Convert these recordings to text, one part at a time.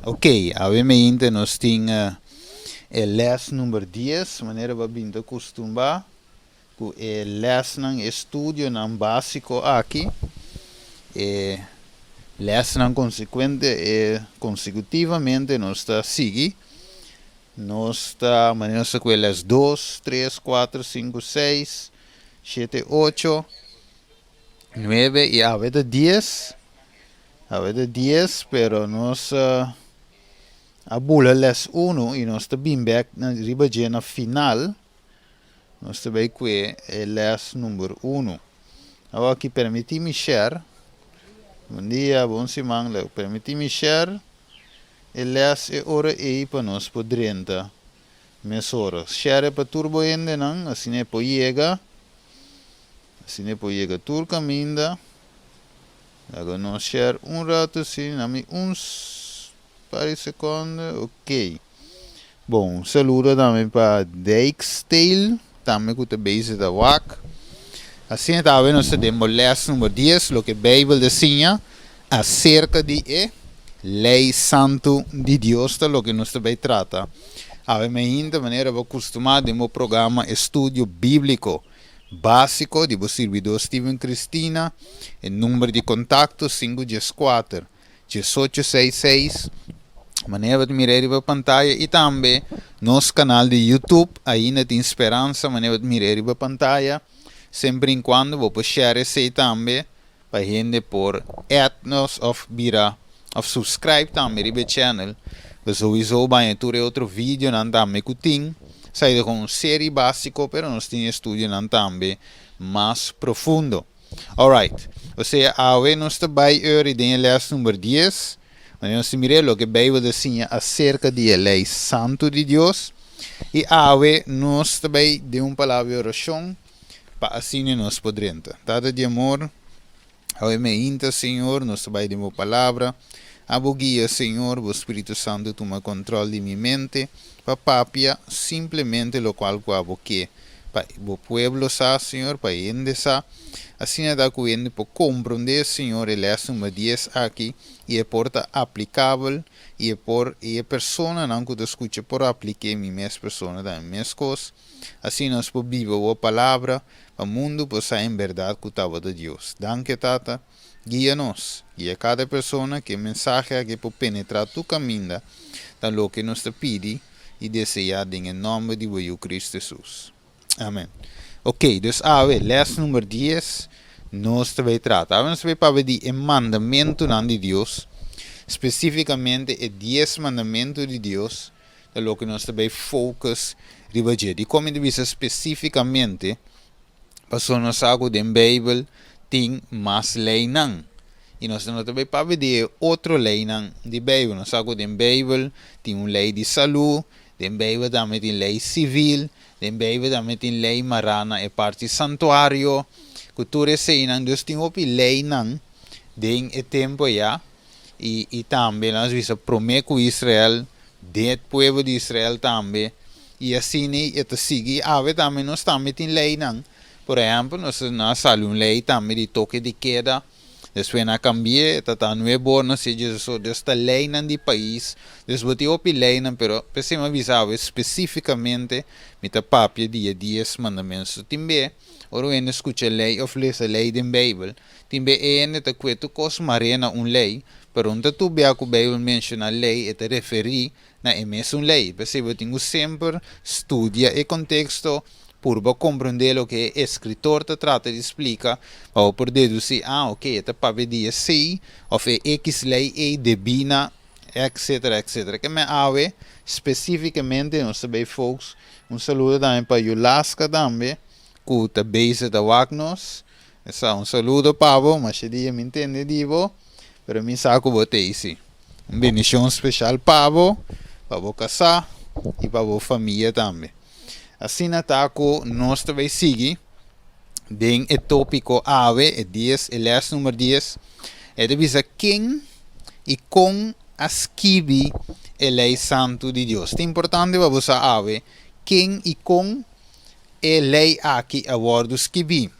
Ok, awe mainta nos tin e les number dies, manera bo a bin ta kustumba ku e lesnan, e studionan básiko aki, e lesnan konsekuente, e konsekutivamente nos ta sigui. Nos ta, manera nos ta ku e les dos, tres, kuater, sinku, seis, shete, ocho, nuebe i awe ta dies. Awe ta dies, pero nos a bula les unu i nos ta bin bek na riba dje na final. Nos ta bay kue e les number unu. Awor aki permiti mi share. Bon dia, bon siman. Permiti mi share e les e ora ey pa nos por drenta mesora. Share pa tur bo hendenan, asina e por yega. Asina e por yega tur caminda. Laga nos share un rato si, na mi un par di seconde, ok. Bon, un saludo tambe pa Dijksteel, tambe ku ta bezig ta wak. Asina ta awe nos ta den bo les number dies, loke Bijbel ta siña aserka di e Lei Santu di Dios ta loke nos ta bai trata awe mainta manera bo kustumá den bo programa Estudio Bíbliko. Básiko di bo sirbidó Steven Cristina, e number di kontakto sinku dieskuater, diesocho seis seis, manera bo ta mira riba pantaya i tambe nos kanal di YouTube Ainda Tin Speransa manera bo ta mira riba pantaya, semper i kuando bo por share esei tambe pa hende por add nos of bira of subscribe tambe riba e channel pa souiso baña tur e otro videonan tambe ku tin. Esaki ta kon un serie basico pero nos tin estudionan tambe mas profundo. Alright, osea awe nos ta bai ori den e les number dies, unda nos ta mira loke Bijbel ta siña acerca di e ley santu di Dios. I awe nos ta bai den un palabra di oracion pa asina nos por drenta. Tata di amor, awe meinta, Señor, nos ta bai den Bo Palabra. Abo guia, Señor, Bo Spiritu Santu tuma control di mi mente pa papia simplemente locual cu Abo ke pa Bo pueblo sa, Señor, pa hende sa. Asina ta cu hende por comprende, Señor, e les number dies aki y e por ta aplicabel y e por y e personanan cu ta scucha por aplique, mi mes persona tambe mescos. Asina nos por biba bo palabra, pa mundu por sa en berdad cu tabata Dios. Danki, Tata. Guia nos. Guia cada persona cu e mensahe aki por penetra tur caminda ta loke nos ta pidi y desea den e nomber di bo Yu Cristo Jesus. Amen. Ok, dus awe, les number dies, nos ta bay trata. Awe nos ta bay papia di e mandamentunan di Dios, specificamente e dies mandamentu di Dios, ta loke nos ta bay focus riba dje. Dikon mi ta bisa spesifikamente? Pasobra nos sa ku den Beibel tin mas leinan. I nos no ta bay papia di e otro leinan di Beibel. Nos sa ku den Beibel tin un lei di salú, den Beibel tambe tin lei sivil, den Beibel tambe tin lei mará na e parti santuario. Ku tur eseinan, dus tin hopi leinan den e tempu ayá. I i tambe nos bisa promé ku Israel, den e pueblo di Israel tambe, i asina e ta sigui. I awe tambe nos tambe tin leinan. Por ehèmpel, nos nan a sali un lei tambe di toke di keda, despues nan a kambi'é, e ta ta nuevo, no sé dje so. Dus ta leinan di pais. Dus bo tin hopi leinan, pero p'esei mi a bisa awe spesífikamente mi ta papia di e dies mandamentu. Tin be ora un hende skucha lei òf lesa lei den Beibel, Tin be e hende ta kue tur kos mar'é na un lei, pero no ta tur bia ku Beibel menshoná lei e ta referí na e mesun lei. P'esei bo tin ku semper studia e konteksto, purba komprondé loke e eskritor ta trata di splika pa bo por dedusí, ah oke, e ta papia di esei òf e ekis lei ei debí na etcetera etcetera. Ke men awe spesífikamente nos ta bay folks. Un saludo tambe pa Yulaska tambe ku ta bezig ta wak nos. Esa un saludo pa bo, masha dia mi ntende di bo, pero mi sa ku bo ta ei si. Un bendishon speshal pa bo, pa bo kasá i pa bo famia tambe. Asina ta ku nos ta bai sigui den e tópiko awe, e dies, e lès number dies. E ta bisa ken i kon a skibi e lei santu di Dios. Ta importante pa bo sa awe ken i kon. E lei aki a wòrdu skibí.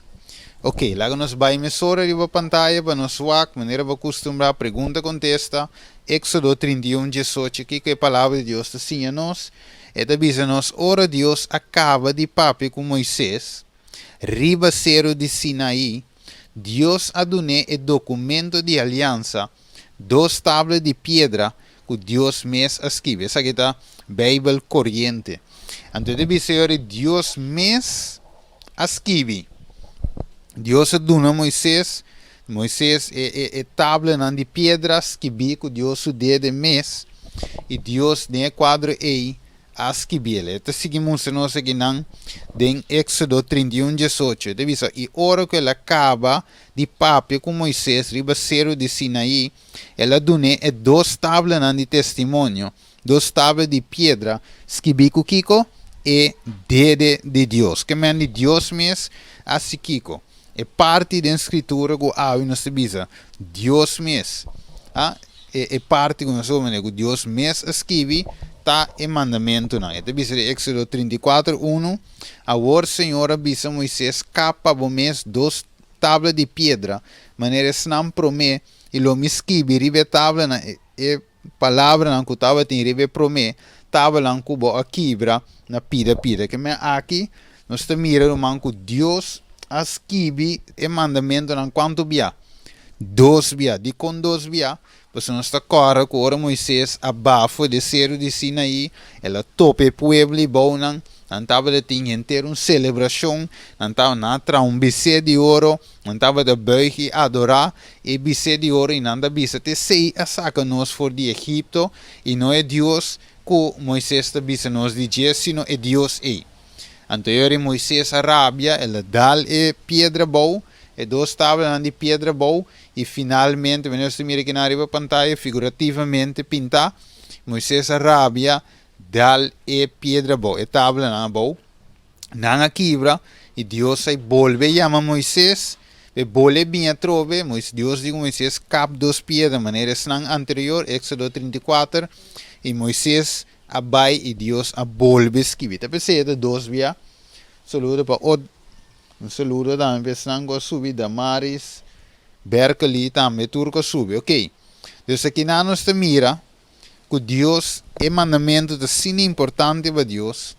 Ok, laga nos bai mesora riba pantaya pa nos wak, manera bo kustumbrá, pregunta kontesta, Éksodo 31, 18, Kiko e Palabra di Dios ta siña nos? E ta bisa nos, Ora Dios a kaba di papia ku Moisés riba seru di Sinaí, Dios a dun'é e dokumento di aliansa, dos tabla di piedra ku Dios mes a skibi. Esaki ta Beibel Koriente. Anto e ta bisa yori Dios mes a skibi. Dios a duna Moisés, Moisés e, e, e tablanan di piedra skibí ku Dios su dede mes, i Dios den e kuadro ei a skibiel. E ta sigui mustra nos akinan den Éksodo 31, 18. E ta bisa, I ora ku el a kaba di papia ku Moisés riba seru di Sinaí, el a dun'é e dos tablanan di testimonio, dos tabla di piedra, skibí ku kiko? E dede di Dios. Ke men di Dios mes a hasi kiko? E parti den Skritura ku awe nos ta bisa, Dios mes, a, e, e parti ku nos ta komprendé ku Dios mes a skibi, ta e mandamentunan. E ta bisa den Éksodo 34, 1, Awor Señor a bisa Moisés, Kap pa bo mes dos tabla di piedra, manera esnan promé, i lo mi skibi riba e tablanan e, e palabranan ku tabatin riba e promé tablanan ku bo a kibra na pida pida. Ke men aki nos ta mira, ruman, ku Dios a skibi e mandamentunan kuantu bia? Dos bia. Dikon dos bia? Pasobra nos ta kòrda ku ora Moisés a baha for di e seru di Sinaí, el a topa e pueblo i bounan, nan tabata tin henter un selebrashon, nan tabata nan a traha un bisé di oro, Nan tabata buig i adorá e bisé di oro i nan ta bisa, T'esei a saka nos for di Egipto, i no e Dios ku Moisés ta bisa nos di dje, sino e Dios ei. Anto e ora Moisés a rabia, el a dal e piedra bou, e dos tablanan di piedra bou, i finalmente, manera nos ta mira akinan riba pantaya, figurativamente pintá, Moisés a rabia, dal e piedra bou, e tablanan abou. Nan a kibra, i Dios a bolbe yama Moisés, p'e bolbe bini atrobe. Dios di ku Moisés, Kap dos piedra manera esnan anterior, Éksodo 34, i Moisés a bai i Dios a bolbe skibi. Ta p'esei e ta dos bia. Saludo pa ot, un saludo tambe pa esnan ku a subi, Damaris, Berkeley tambe, tur ku a subi. Okey, dus akinan nos ta mira ku Dios, e mandamentu ta asina importante pa Dios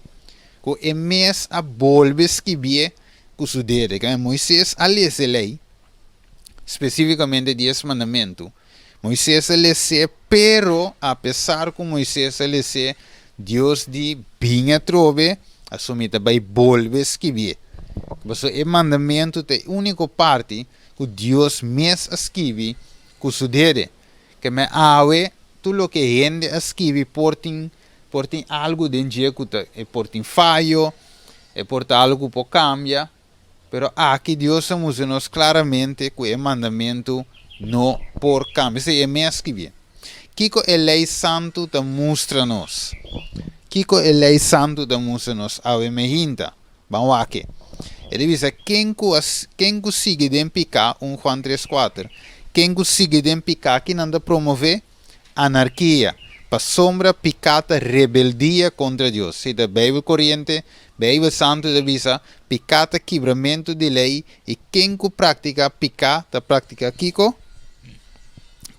ku e mes a bolbe skibié ku su dede. Kende Moisés a lesa e lei, spesífikamente dies mandamentu, Moisés a les'é, pero apesar ku Moisés a les'é, Dios di, Bin atrobe, asumi ta bai bolbe skibié. Pasobra e mandamentu ta e úniko parti ku Dios mes a skibi ku su dede. Ke me awe tur loke hende a skibi por tin por tin algu den dje ku ta e por tin fayo, e por ta algu ku por kambia, pero aki Dios a mustra nos klaramente ku e mandamentu no por kambia. Esei e mes skibié. Kiko e lei santu ta mustra nos? Kiko e lei santu ta mustra nos awe mehinta? Ban wak. E ta bisa, Ken ku a ken ku sigui den piká, 1 Juan 3, 4, ken ku sigui den piká, kinan ta promové? Anarkia. Pasobra piká ta rebeldia kontra Dios. Si ta Beibel Koriente, Beibel Santu ta bisa, Piká ta kibramentu di lei, i ken ku praktiká piká ta praktiká kiko?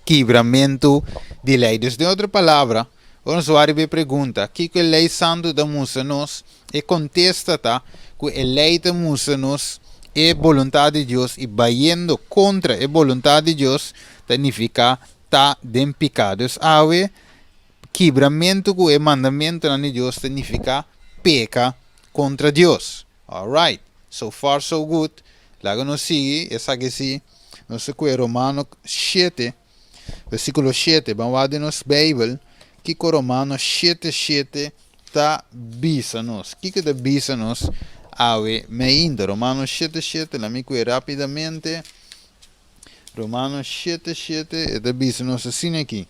Kibramentu di lei. Dus den otro palabra, ora nos wak riba e pregunta, Kiko e lei santu ta mustra nos? E kontesta ta ku e lei ta mustra nos e boluntat di Dios i bayendo kontra e boluntat di Dios ta nifiká ta den piká. Dus awe, kibramentu ku e mandamentunan di Dios ta nifiká peka kontra Dios. Alright, so far so good. Laga nos sigui esaki si nos ta kue Romano 7, versíkulo 7. Ban wak den nos Beibel kiko Romano 7, 7 ta bisa nos? Kiko ta bisa nos awe meinta? Romanos 7, 7, laat mi kue rápidamente. Romanos 7, 7, e ta bisa nos asina aki.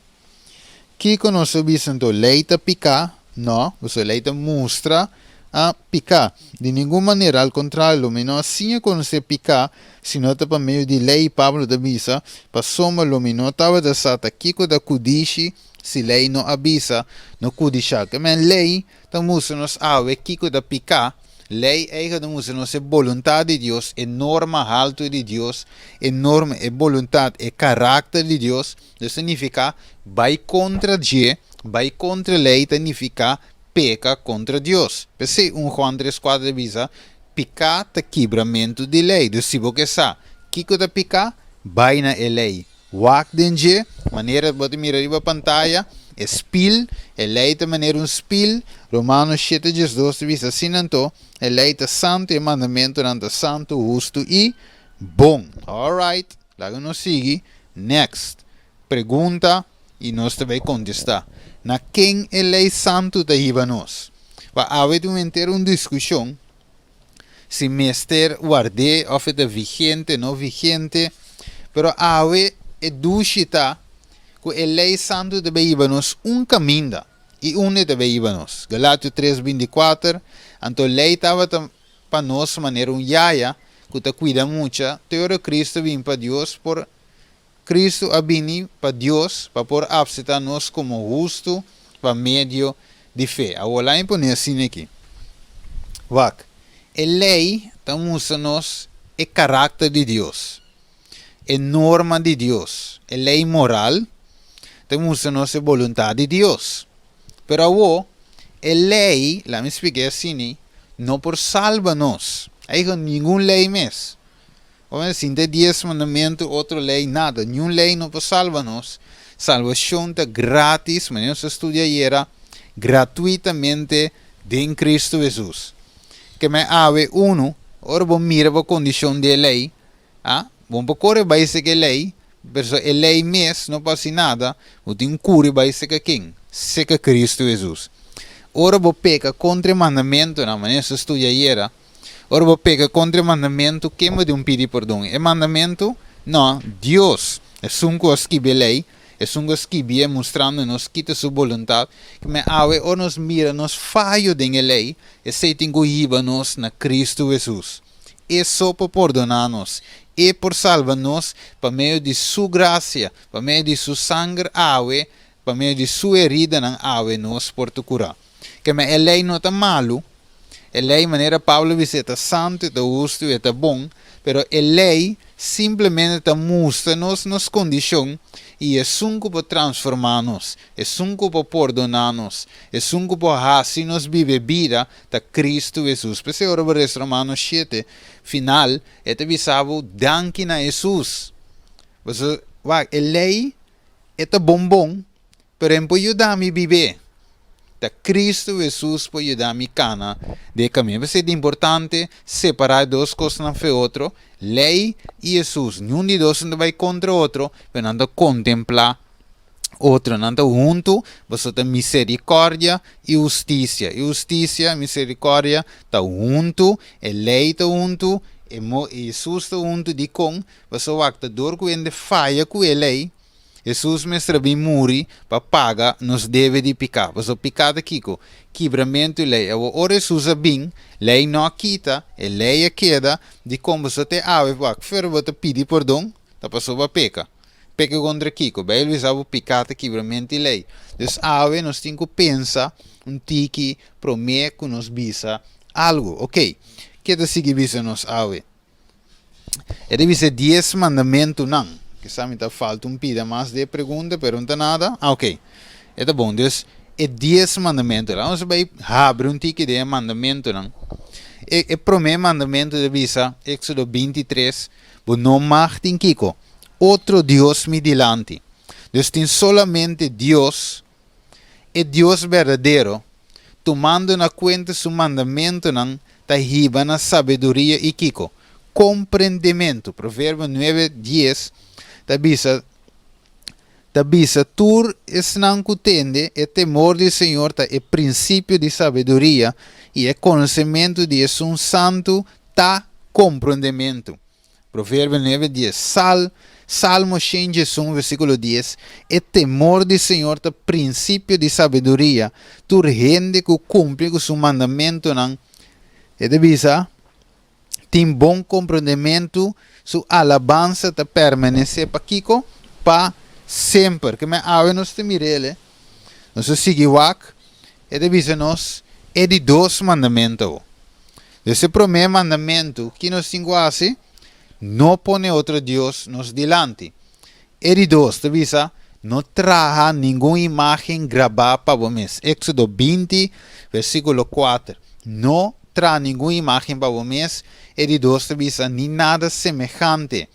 Kiko nos ta bisa anto? Lei ta piká? No, pasobra lei ta mustra a piká. Di ningun manera, al kontrario, lo mi no a siña konosé piká si no ta pa medio di lei, Pablo ta bisa, pasobra lo mi no tabata sa ta kiko ta kudishi Si lei no a bisa, no kudishá. Ke men lei ta mustra nos awe kiko ta piká. Lei eigen ta mustra nos e boluntat di Dios, e norma haltu di Dios, e norma, e boluntat, e karakter di Dios. Dus ta nifiká bai kontra dje, bai kontra lei ta nifiká peka kontra Dios. P'esei un Juan tres kuater ta bisa, Piká ta kibramentu di lei. Dus si bo ke sa kiko ta piká, bai na e lei. Wak den dje, manera bo ta mira riba pantaya, e spil, e lei ta manera un spil. Romanos shete diesdos ta bisa asina anto, e lei ta santu i e mandamentunan ta santu, hustu i bon. Alright, laga nos sigui. Next pregunta i nos ta bai kontestá. Na ken e lei santu ta hiba nos? Pa awe tin un henter un diskushon si mester ward'é òf e ta vigente, no vigente. Pero awe e dushi ta ku e lei santu ta bai hiba nos un kaminda. I unda e ta bai hiba nos? Galatio tres 24, Anto lei tabata pa nos manera un yaya ku ta kuida mucha te ora Kristu bin pa Dios por Kristu a bini pa Dios pa por apseptá nos komo hustu pa medio di fe. Awor la'a mi pone asina aki. Wak, e lei ta mustra nos e karakter di Dios, e norma di Dios. E lei moral ta mustra nos e boluntat di Dios. Pero awor, e lei, la'a mi splik'é asina, no por salba nos. Eigen ningun lei mes. Ora sin ta dies mandamentu, otro lei, nada. Niun lei no por salba nos. Salbashon ta gratis, manera nos a studia ayera, gratuitamente den Kristu Hesus. Ke men awe unu, ora bo mira bo kondishon di e lei, a, bo no por kore bai seka e lei, perso e lei mes no por hasi nada, bo tin kuri bai seka ken? Seka Kristu Hesus. Ora bo peka kontra e mandamentunan, manera nos a studia ayera, Ora bo peka kontra e mandamentu, ken bo di un pidi pordon? E mandamentu? No, Dios, esun ku a skibi e lei, esun ku a skibié mustrando nos ki ta su boluntat. Keme awe ora nos mira nos fayo den e lei, esei tin ku hiba nos na Kristu Hesus. E so por pordoná nos. E por salba nos pa medio di su grasia, pa medio di su sanger awe, pa medio di su heridanan awe nos por ta kurá. Keme e lei no ta malu. E lei, manera Pablo a bisa, e ta santu, e ta hustu i e ta bon, pero e lei simplemente ta mustra nos nos kondishon i esun ku por transformá nos, esun ku por pordoná nos, esun ku por hasi nos biba e bida ta Kristu Hesus. P'esei ora bo resa Romanos shete, final, e ta bisa bo, Danki na Hesus. Pasobra, wak, e lei e ta bon bon, Pero en por yuda mi bib'é. Ta Cristo Hesus por yuda mi cana den e camino. P'esei ta importante separa e dos cosnan fe otro, ley y Hesus. Niun di dos no ta bay contra otro, pero nan ta contempla otro. Nan ta hunto, pasobra ta misericordia y husticia. E husticia y misericordia ta hunto, e ley ta hunto, e Hesus ta hunto. Dicon? Pasobra wak ta dor cu hende faya cu e ley, Hesus mester a bin muri pa paga nos debe di piká. Pasobra piká ta kiko? Kibramentu di lei. Awor, ora Hesus a bin, lei no a kita, e lei a keda. Dikon? Pasobra te awe wak fer bo ta pidi pordon, ta pasobra bo a peka. Peka kontra kiko? Beibel bisa bo piká ta kibramentu di lei. Dus awe nos tin ku pensa un tiki promé ku nos bisa algu. Oké, ke ta sigui bisa nos awe? E ta bisa e dies mandamentunan. Kisa mi ta falta un pida mas di e pregunta, pero no ta nada. Ah, ok. E ta bon. Dus, e dies mandamentunan. Nos a bai habri un tiki den e mandamentunan. E, e promé mandamentu ta bisa, Éxodo 23, Bo no mag tin kiko? Otro dios mi dilanti. Dus tin solamente Dios, e Dios berdadero, tumando na kuenta su mandamentunan, ta hiba na sabiduria i kiko? Komprendementu. Proverbio nuebe, dies ta bisa, ta bisa tur esnan ku tende, e temor di Señor ta e prinsipio di sabiduria, i e konosementu di Esun Santu ta komprendementu. Proverbio nuebe dies, Sal, Salmo shen diesun versíkulo dies, E temor di Señor ta prinsipio di sabiduria, tur hende ku kumpli ku su mandamentunan, e ta bisa, tin bon komprendementu, su alabansa ta permanesé pa kiko? Pa semper. Ke men awe nos ta mir'el, nos ta sigui wak, e ta bisa nos e di dos mandamentu. Dus e promé mandamentu, ki nos tin ku hasi? No pone otro dios nos dilanti. E di dos ta bisa, No traha ningun imágen grabá pa bo mes. Éksodo 20, versíkulo 4. No traha ningun imágen pa bo mes. E di dos ta bisa, Ni nada semehante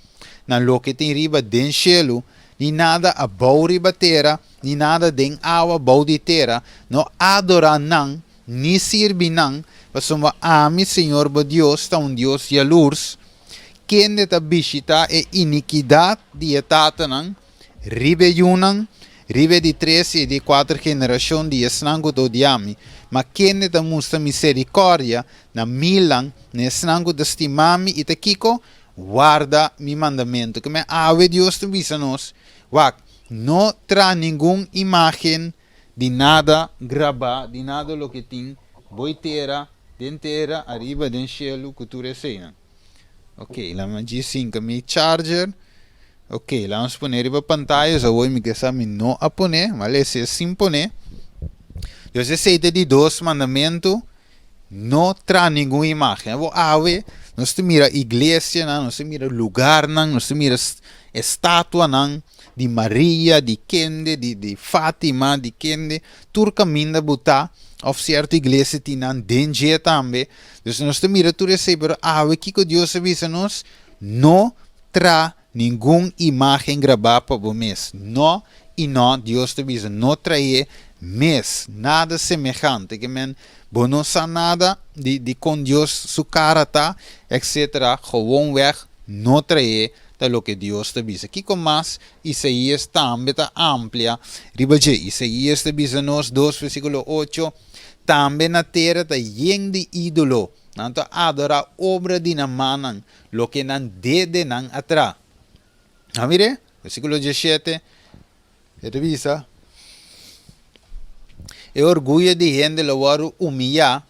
na loke tin riba den shelu, ni nada abou riba tera, ni nada den awa bou di tera. No adorá nan, ni sirbi nan, pasobra ami, Señor bo Dios, ta un Dios yalurs, kende ta bishitá e inikidat di e tatanan riba e yunan, riba e di tres i e di kuater generashon di esnan ku ta odia mi, ma kende ta mustra miserikòrdia na milnan, na esnan ku ta stima mi i ta kiko? Warda mi mandamentu. Ke men awe Dios ta bisa nos, Wak, no traha ningun imágen di nada grabá, di nada loke tin boi tera, den tera, ariba den shelu, ku tur eseinan. Ok, laga mi djis hinka mi charger. Ok, laga nos pone riba pantaya, so awor mi ke sa mi no a pone, ma lesa e sin pone. Dus esei ta di dos mandamentu, no traha ningun imagen. Awor awe nos ta mira iglesianan, nos ta mira lugarnan, nos ta mira estatuanan di Maria, di kende, di di Fatima, di kende, tur kaminda bo ta, òf sierto iglesia tin nan den dje tambe. Dus nos ta mira tur esei, pero awe kiko Dios a bisa nos? No traha ningun imagen grabá pa bo mes. No i no, Dios ta bisa, no trae mes nada semehante. Ke men, bo no sa nada di di kon Dios su kara ta, etcetera, gewonweg no trae ta loke Dios ta bisa. Kiko mas Isaías tambe ta amplia riba dje? Isaías ta bisa nos, 2 versíkulo 8, Tambe na tera ta yen di ídolo, nan ta adorá obra di nan mannan, loke nan dedenan a traha. A mir'é, versíkulo 17, e ta bisa, E orguyo di hende lo wòrdu humiyá,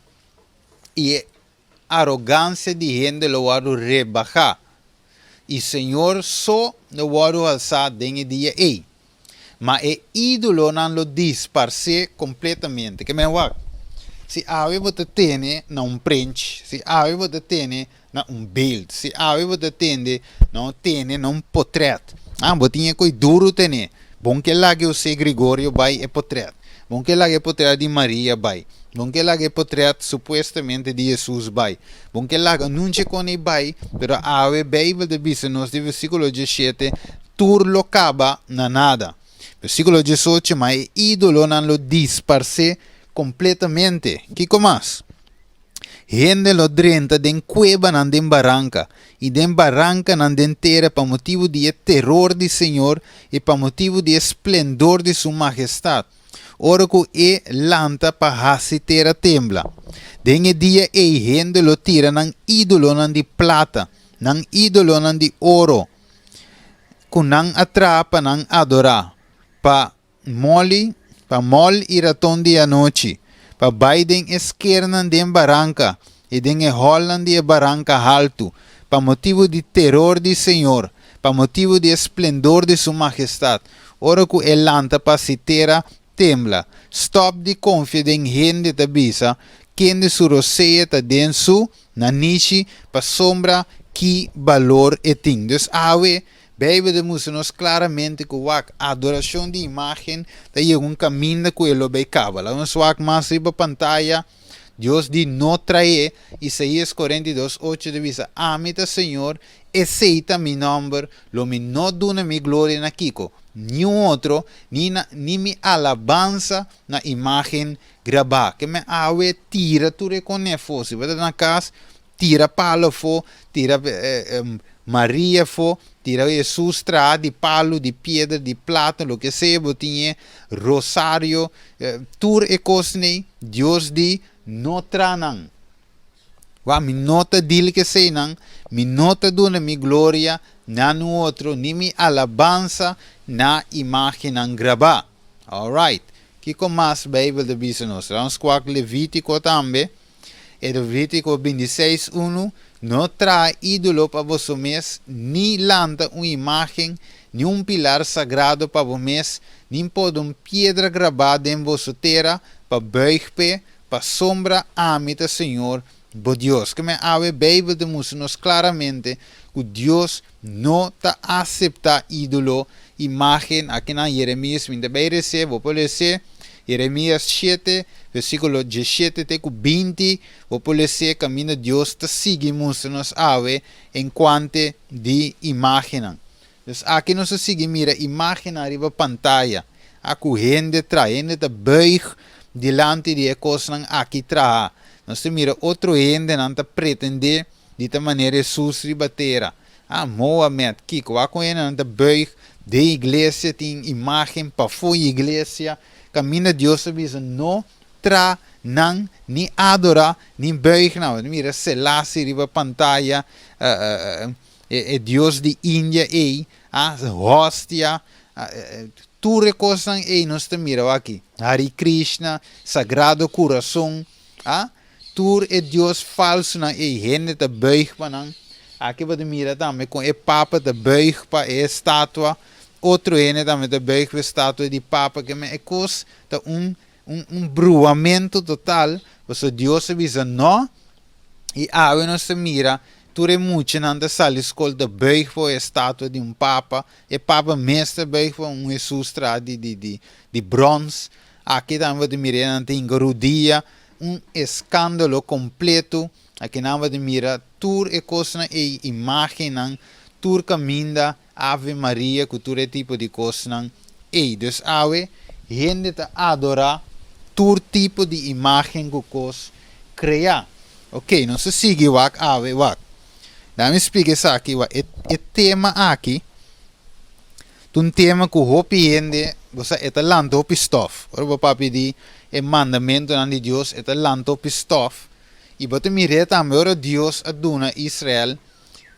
i e arogansia di hende lo wòrdu rebahá, i Señor so lo wòrdu halsá den e dia ei. Ma e ídolonan lo disparsé kompletamente. Ke men wak? Si awe bo ta tene na un prenchi, si awe bo ta tene na un beeld, si awe bo ta tende na un tene na un potrèt, ah, bo tin e koi duru tene. Bon ke laga e José Gregorio bai e potrèt. Bon ke laga e potrèt di Maria bai. Bon ke laga e potrèt supuestamente di Hesus bai. Bon ke laga nunca kon ei bai, pero awe Beibel ta bisa nos den versíkulo 17, tur lo kaba na nada. Versíkulo 18, ma e ídolonan lo disparsé kompletamente. Kiko mas? Hende lo drenta den kuebanan den baranka i den barankanan den tera pa motibu di e teror di Señor i pa motibu di e splendor di su mahestat, ora ku e lanta pa hasi tera tembla. Den e dia ei hende lo tira nan ídolonan di plata, nan ídolonan di oro, ku nan a traha pa nan adorá, pa Moli, pa mòl i raton di anochi, pa bai den e skernan den baranka i den e hòlnan di e baranka haltu, pa motibu di teror di señor, pa motibu di e splendor di su mahestat, ora ku e lanta pa si tera tembla. Stòp di konfia den hende ta bisa, kende su rosea ta den su nanishi, pasobra ki balor e tin. Dus awe, Beibel ta mustra nos klaramente ku wak adorashon di imágen ta yega un kaminda ku e lo bai kaba. Laga nos wak mas riba pantaya. Dios di no traé. Isaías 42, 8 ta bisa, Ami ta Señor, esei ta mi nòmber, lo mi no duna mi gloria na kiko? Niun otro, ni na ni mi alabansa na imágen grabá. Ke men awe tira tur e kone afó. Si bo ta na kas, Tira palu afó, tira Maria afó, tira Hesus traha di palu, di piedra, di plata, loke sea bo tin e, rosario, tur e kosnan ei, Dios di, no traha nan. Wak, mi no ta dil ku eseinan, mi no ta duna mi gloria na nun otro, ni mi alabansa na imágennan grabá. Alright, kiko mas Beibel ta bisa nos? Laga nos wak Levítiko tambe. E Levítico 26, unu, No traha ídolo pa boso mes, ni lanta un imágen, ni un pilar sagrado pa bo mes, ni pone un piedra grabá den boso tera pa buig p'e, pasobra ami ta Señor, bo Dios. Ke men awe Beibel ta mustra nos klaramente ku Dios no ta aseptá ídolo, imágen. Akinan Jeremias mi ta bai resé, bo por lesé Jeremias shete, versíkulo diesshete te ku binti, bo por lesé kaminda Dios ta sigui mustra nos awe enkuante di imágennan. Dus aki nos ta sigui mira imágennan riba pantaya a ku hende traha. Hende ta buig dilanti di e kosnan aki traha. Nos ta mira otro hendenan ta pretendé di ta manera Hesus riba tera. A Mohamed, kiko? Wak kon hendenan ta buig den iglesia, tin imágen pafó iglesia, kaminda Dios ta bisa no tra nan, ni adorá, ni buig nan. Bo ta mira Selassie riba pantaya, E dios di India ei, a hostia, tur e kosnan ei nos ta mira aki. Hari Krishna, Sagrado Kurason, a tur e dios falsonan ei hende ta buig pa nan. Aki bo ta mira tambe kon e papa ta buig pa e estatua, otro hende tambe ta buig pa e estatua di papa. Ke men e kos ta un un bruamentu total, pasobra Dios a bisa no, i awe nos ta mira tur e muchanan ta sali skol ta buig for e estatua di un papa, e papa mes ta buig for un Hesus traha di di di di brons, aki tambe bo ta mira nan ta hinka rudia, un eskandalo kompleto, aki nan bo ta mira tur e kosnan ei, imagennan, tur kaminda. Ave Maria ku tur e tipo di kosnan ei. Dus awe hende ta adorá tur tipo di imágen ku kos kreá. Oké, nos ta sigui wak awe wak. Dame splika esaki wak. E e tema aki ta un tema ku hopi hende, bo sa, e ta lanta hopi stòf. Ora bo papia di e mandamentunan di Dios, e ta lanta hopi stòf. I bo ta mir'é tambe ora Dios a duna Israel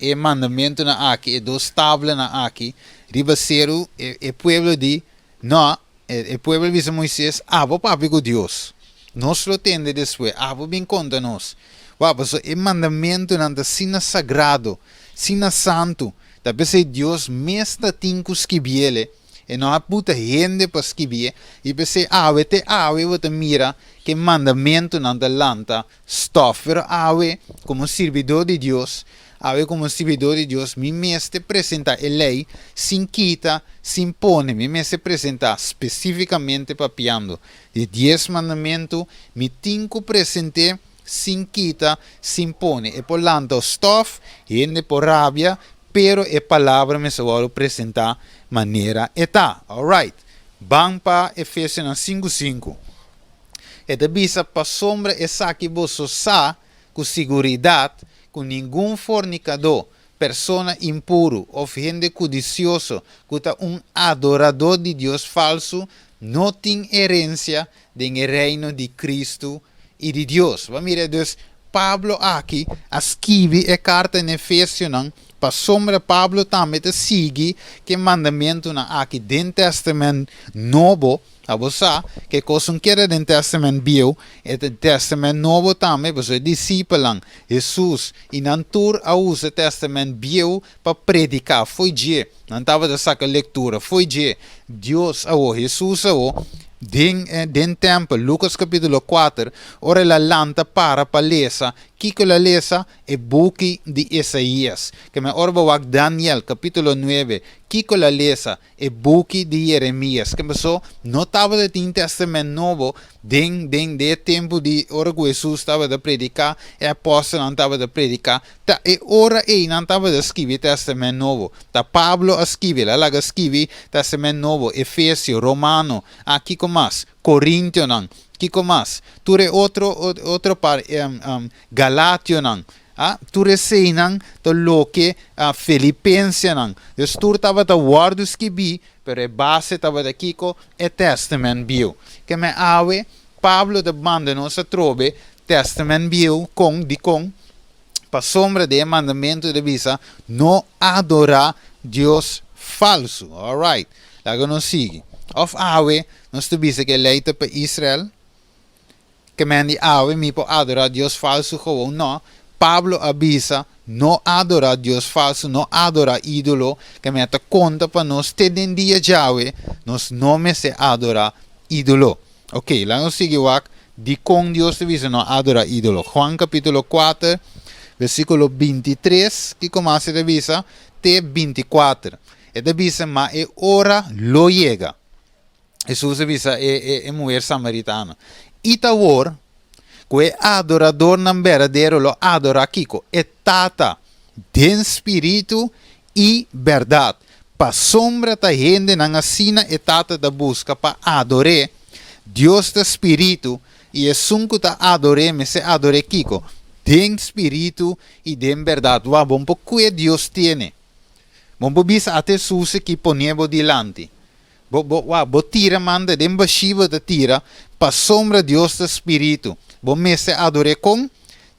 e mandamentunan aki, e dos tablanan aki, riba seru, e, e pueblo di, No, e, e pueblo bisa Moises, Abo papia ku Dios. Nos lo tende despues. Abo bin konta nos. Wak, pasobra e mandamentunan ta asina sagrado, asina santu, ta p'esei Dios mes ta tin ku skibiel e. E no a buta hende pa skibié, i p'esei awe te awe bo ta mira ku e mandamentunan ta lanta Stòf, pero awe, komo sirbidó di Dios, awe komo sirbidó di Dios, mi mester presentá e lei sin kita, sin pone. Mi mester presentá spesífikamente papiando di Dies Mandamentu, mi tin ku present'é sin kita, sin pone. E por lanta stòf, hende por rabia, pero e palabra mester wòrdu presentá manera e ta. Alright, ban pa Efesionan 5:5. E ta bisa, Pasobra esaki boso sa ku siguridat ku ningun fornikadó, persona impuru òf hende kudisioso ku ta un adoradó di dios falsu no tin herensia den e Reino di Kristu i di Dios. Bo a mira? Dus, Pablo aki a skibi e karta na Efesionan pasobra Pablo tambe ta sigui ku e mandamentunan aki den Tèstamènt Nobo. Abo sa ke kos un keda den Tèstamènt Bieu, e ta Tèstamènt Nobo tambe, pasobra e disipelnan, Hesus i nan tur a usa Tèstamènt Bieu pa prediká fo'i dje. Nan tabata saka lektura fo'i dje. Dios awo, Hesus awo, den den tèmpel, Lukas kapítulo kuater, ora el a lanta para pa lesa, kiko el a lesa? E buki di Isaías. Keme ora bo wak Daniel kapítulo nuebe, kiko el a lesa? E buki di Jeremias. Ke pasó? No tabata tin Tèstamènt Nobo den den den e tempu di ora ku Hesus tabata prediká, e apòstelnan tabata prediká. Ta e ora ei nan tabata skibi Tèstamènt Nobo. Ta Pablo a skibi, el a laga skibi Tèstamènt Nobo, Efesio, Romano, a kiko mas? Korintionan, kiko mas? Tur e otro otro par Galationan. A Tur eseinan ta loke Filipensenan. Dus tur tabata wòrdu skibí, pero e base tabata kiko? E Tèstamènt Bieu. Ke men awe, Pablo ta manda nos atrobe Tèstamènt Bieu. Kon? Dikon? Pasobra den e mandamentu ta bisa, No adorá dios falsu. Alright. Laga nos sigui. Òf awe nos ta bisa ku e lei ta pa Israel? Ke men di awe mi por adorá dios falsu gewoon? No. Pablo a bisa, No adorá dios falsu, no adorá ídolo, ke men ta konta pa nos te den dia djawe, nos no mester adorá ídolo. Oke, laga nos sigui wak Dikon Dios ta bisa no adorá ídolo? Juan kapítulo 4, versíkulo 23, kiko mas e ta bisa? Te 24. E ta bisa, Ma e ora lo yega. Hesus a bisa e, e, e muher samaritano, I ta awor ku e adoradornan berdadero lo adorá kiko? E Tata, den spiritu i bèrdat. Pasobra ta hendenan asina e Tata ta buska pa ador'é. Dios ta spiritu, i esun ku ta ador'é mester ador'é kiko? Den spiritu i den bèrdat. Wak, bon por kue Dios tene. Bon por bisa ata Hesus aki pone bo dilanti. Bo, bo, wak, bo tira manda den bashí bo ta tira, pasobra Dios ta spiritu. Bo mester ador'é kon?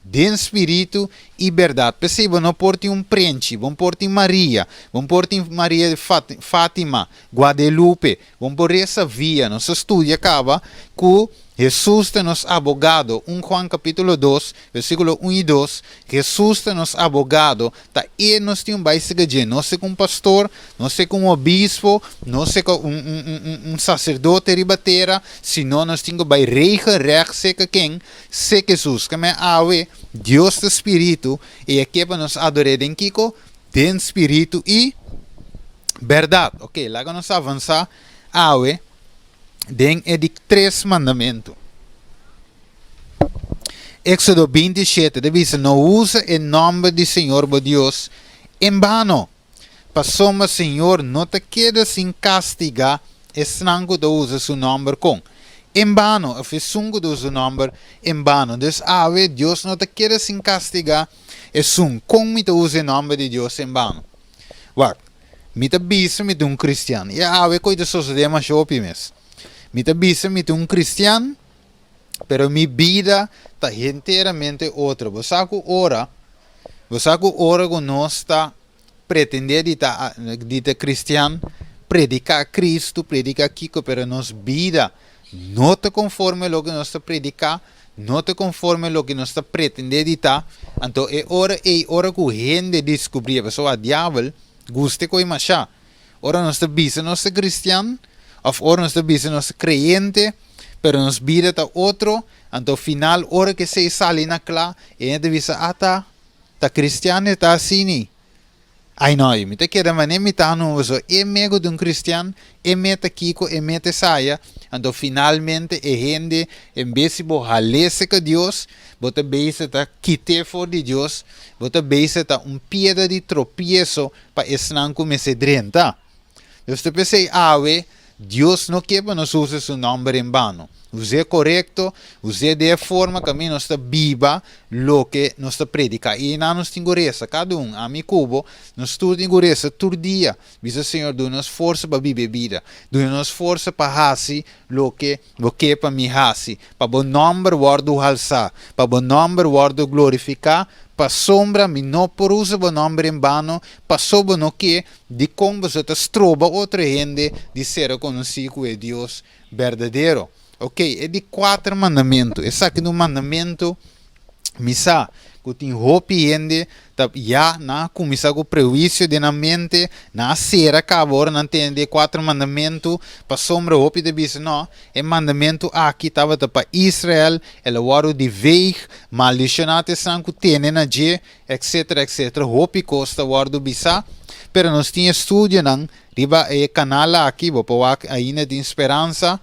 Den spiritu i bèrdat. P'esei bo no por tin un prenchi, bo no por tin Maria, bo no por tin Maria di Fátima, Guadelupe, bo no por resa via. Nos a studia kaba ku Hesus ta nos abogado, 1 Juan kapítulo 2, versíkulo 1 i 2, Hesus ta nos abogado, ta e nos tin un bai serka dje, no serka un pastor, no serka un obispo, no serka un, un, un, un, un saserdote riba tera, sino nos tin ku bai regelrecht serka ken? Serka Hesus. Keme awe, Dios ta spiritu, i e ke pa nos ador'é den kiko? Den spiritu i bèrdat. Oke, laga nos avansá awe. Den e di tres mandamentu. Éxodo 27 ta bisa, No usa e nòmber di Señor bo Dios en bano, pasobra Señor no ta keda sin kastigá esnan ku ta usa su nòmber kon? En bano, òf esun ku ta usa su nòmber en bano. Dus awe Dios no ta keda sin kastigá esun. Kon mi ta usa e nòmber di Dios en bano? Wak, mi ta bisa mi ta un kristian. I awe koe ta sosodé masha hopi mes. Mi ta bisa mi ta un kristian, pero mi bida ta henteramente otro. Bo sa ku ora, bo sa ku ora ku nos ta pretendé di ta di ta kristian, prediká Kristu, prediká kiko, pero nos bida no ta konforme loke nos ta prediká, no ta konforme loke nos ta pretendé di ta, anto e ora ei, ora ku hende diskubrí e, pasobra diabel gusta e koi mashá. Ora nos ta bisa nos ta kristian, òf ora nos ta bisa nos ta kreyente, pero nos bida ta otro, anto final ora ku esei sali na kla, e hende ta bisa, Ata, ta kristian e ta asini. Ai no, mi ta keda manera mi ta no pasobra e mego di un cristian, e meta kico, e meta esaya, anto finalmente e hende en bes di bo hal'é cerca Dios, bo ta bezig ta kit'é for di Dios, bo ta bezig ta un piedra di tropieso pa esnan cu mester drenta. Dus ta p'esei awe Dios no ke pa nos usa su nòmber en bano. Us'é korekto, us'é den e forma kaminda nos ta biba loke nos ta prediká. I einan nos tin ku resa, kada un, ami ku bo, nos tur tin ku resa tur dia, bisa Señor duna nos forsa pa biba e bida, duna nos forsa pa hasi loke bo ke pa mi hasi, pa bo nòmber wòrdu halsá, pa bo nòmber wòrdu glorifiká, pasobra mi no por usa bo nòmber en bano, paso bo no ke Dikon boso ta stroba otro hende di sera konosí ku e Dios berdadero? Oke, e di kuater mandamentu. Esaki ta un mandamentu mi sa ku tin hopi hende ta ya nan a kuminsá ku prehuisio den nan mente, nan a sera kaba ora nan tende e kuater mandamentu, pasobra hopi ta bisa, No, e mandamentu aki tabata pa Israel, el a wòrdu di veeg, maldishoná ta esnan ku tene na dje, etcetera etcetera hopi kos ta wòrdu bisá pero nos tin estudionan riba e kanal aki bo por wak ainda tin speransa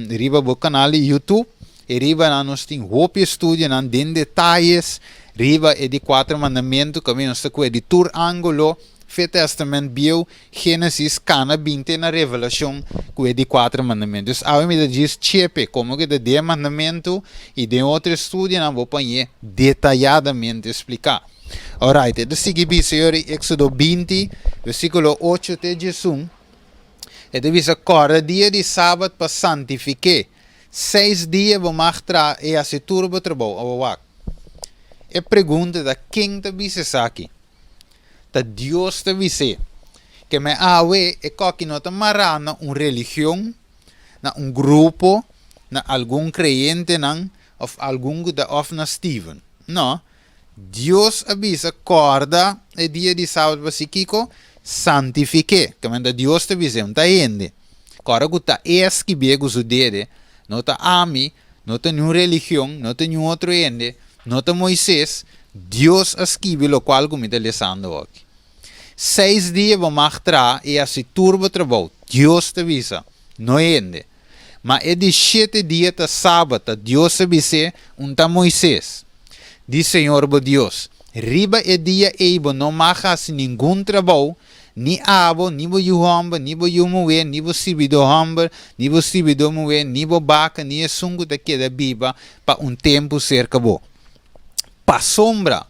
riba bo kanal di youtube e riba nan nos tin hopi estudionan den detayes riba e di kuater mandamentu kaminda nos ta kue di tur angulo Fe Testament Bieu Génesis kana bin te na Revelashon ku e di kuater mandamentu. Dus awe mi ta djis chepe komo ku ta den e mandamentu i den otro estudionan bo pañ'é detayadamente spliká. Alright, e ta sigui bisa yori Éksodo 20, versíkulo 8 te 11. E ta bisa, Kòrda dia di sabat pa santifik'é. Seis dia bo mag traha i hasi tur bo trabou. Awor wak. E pregunta ta, ken ta bisa esaki? Ta Dios ta bis'é. Ke men awe e kòki no ta mará na un religion, na un grupo, na algun kreyentenan òf algun ku ta òf na Steven. No. Dios a bisa kòrda e dia di sabat pa si kiko? Santifik'é. Ke men ta Dios ta bis'é, no ta hende. Kòrda ku ta e a skibié ku su dede, no ta ami. No ta niun religion, no ta niun otro hende, no ta Moises, Dios a skibi lokual ku mi ta lesando aki. Seis dia bo mag traha i hasi tur bo trabou, Dios ta bisa, no hende. Ma e di shete dia ta sabat, ta Dios a bis'é, un ta Moises. Di Señor bo Dios, Riba e dia ei bo no mag hasi ningun trabou, ni abo, ni bo yu hòmber, ni bo yu muhé, ni bo sirbidó hòmber, ni bo sirbidó muhé, ni bo baka, ni esun ku ta keda biba pa un tempu serka bo. Pasobra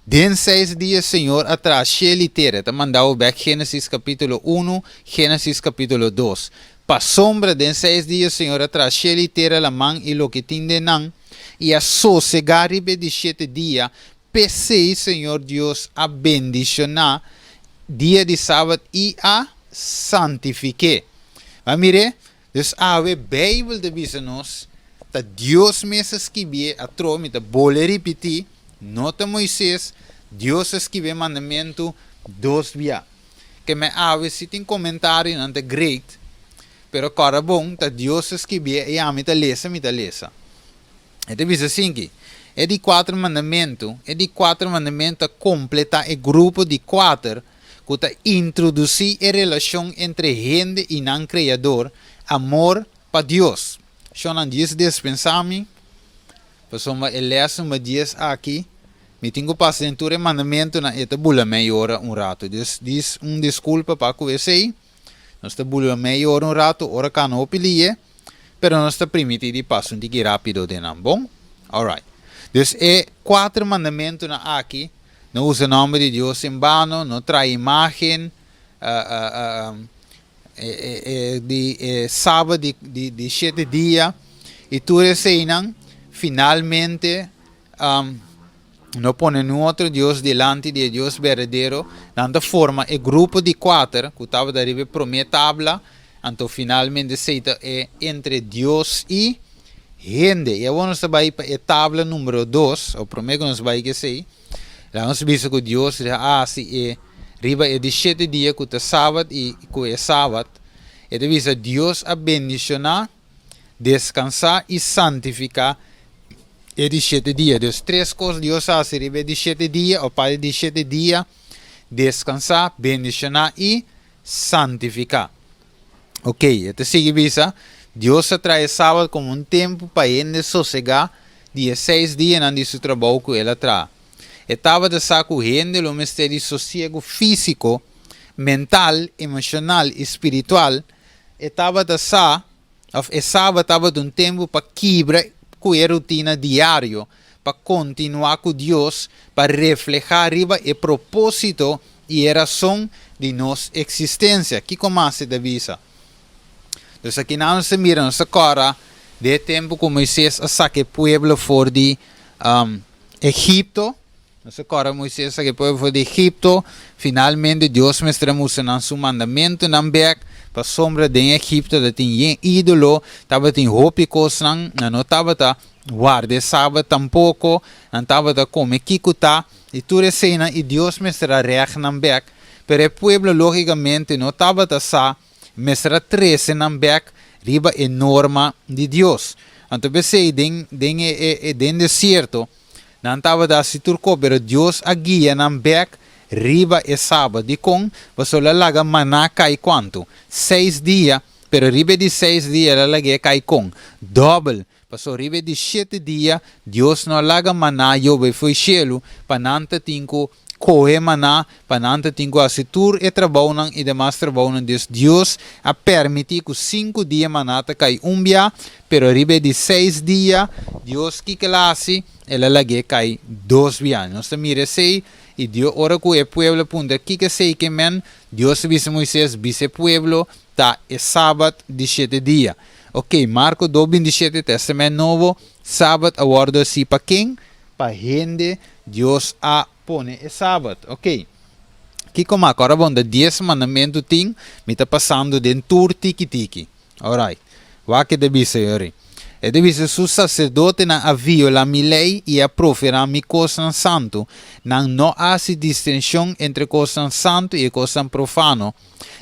den seis dia Señor a traha shel i tera. E ta manda bo bèk Génesis kapítulo unu, Génesis kapítulo dos. Pasobra den seis dia Señor a traha shel i tera, laman i loke tin den nan, i a sosegá riba e di shete dia, p'esei Señor Dios a bendishoná dia di sabat i a santifik'é. Bo a mir'é? Dus awe Beibel ta bisa nos, ta Dios mes a skibié, atrobe mi ta bolbe ripití, no ta Moises, Dios a skibi e mandamentu dos bia. Ke me awe si tin komentarionan ta great, pero kòrda bon, ta Dios a skibié i ami ta lesa mi ta lesa. E ta bisa asinki, E di kuater mandamentu, e di kuater mandamentu ta kompletá e grupo di kuater ku ta introdusí e relashon entre hende i nan Kreador, amor pa Dios. Shonnan dies despensá mi, pasobra e lès number dies aki, mi tin ku pasa den tur e mandamentunan, e ta bula mei ora un ratu. Dus dis un diskulpa pa ku esei. Nos ta bula mei ora un ratu, ora kano hopi lie, pero nos ta primiti di pasa un tiki rápido den nan, bon? Alright. Dus e kuater mandamentunan aki, no usa nòmber di Dios en bano, no traha imágen, di e sabat di shete dia, i tur eseinan, finalmente, No pone niun otro dios dilanti di e Dios berdadero. Nan ta forma e grupo di kuater ku tabata riba e promé tabla, anto finalmente esei ta e entre Dios i hende. I awor nos ta bai pa e tabla numero dos, o promé ku nos bai ku esei, laga nos bisa ku Dios a hasi e riba e di shete dia ku ta sabat i ku e sabat, e ta bisa Dios a bendishoná. Deskansá i santifiká e di shete dia. Dus tres kos Dios a hasi riba e di shete dia òf pa e di shete dia, deskansá, bendishoná i santifiká. Ok, e ta sigui bisa, Dios a traha e sabat komo un tempu pa hende sosegá di e seis dianan di su trabou ku el a traha. E tabata sa ku hende lo mester di sosiegu físiko, mental, emoshonal i spiritual. E tabata sa, òf e sabat tabata un tempu pa kibra ku e rutina diario, pa kontinuá ku Dios, pa reflehá riba e propósito i e rason di nos eksistensia. Kiko mas e ta bisa? Dus akinan nos ta mira, nos ta kòrda di e tempu ku Moises a saka e pueblo for di Egipto. Nos a kòrda Moises a saka e pueblo for di Egipto. Finalmente Dios mester a mustra nan su mandamentunan bèk, pasobra den Egipto ta tin yen ídolo, tabatin hopi kosnan, nan no tabata warda e sabat tampoko, nan tabata kome kiko ta, i tur eseinan, i Dios mester a règ nan bèk. Pero e pueblo lógikamente no tabata sa mester a trese nan bèk riba e norma di Dios. Anto p'esei den den e e den desierto nan tabata hasi tur kos, pero Dios a guia nan bèk riba e sabat. Dikon? Pasobra el a laga maná kai kuantu? Seis dia, pero riba e di seis dia el a lag'é kai kon? Dòbel. Pasobra riba e di shete dia Dios no a laga maná yobe fo'i shelu pa nan ta tin ku kohe maná, pa nan ta tin ku hasi tur e trabounan i demas trabounan. Dus Dios a permití ku sinku dia maná ta kai un bia, pero riba e di seis dia Dios kiko el a hasi? El a lag'é kai dos bia. Nos ta mira esei, i Dios ora ku e pueblo a puntra kiko esei ke men, Dios a bisa Moises, Bisa e pueblo, ta e sabat di shete dia. Ok, Marko dos 27, Tèstamènt Nobo, Sabat a wòrdu hasí pa ken? Pa hende Dios a pone e sabat. Ok, kiko mas? Ora bon ta dies mandamentu tin, mi ta pasando den tur tiki tiki. Alright, wak e ta bisa yori. E ta bisa, Su saserdotenan a violá mi lei i a proferá mi kosnan santu, nan no a hasi distinshon entre kosnan santu i e kosnan profano.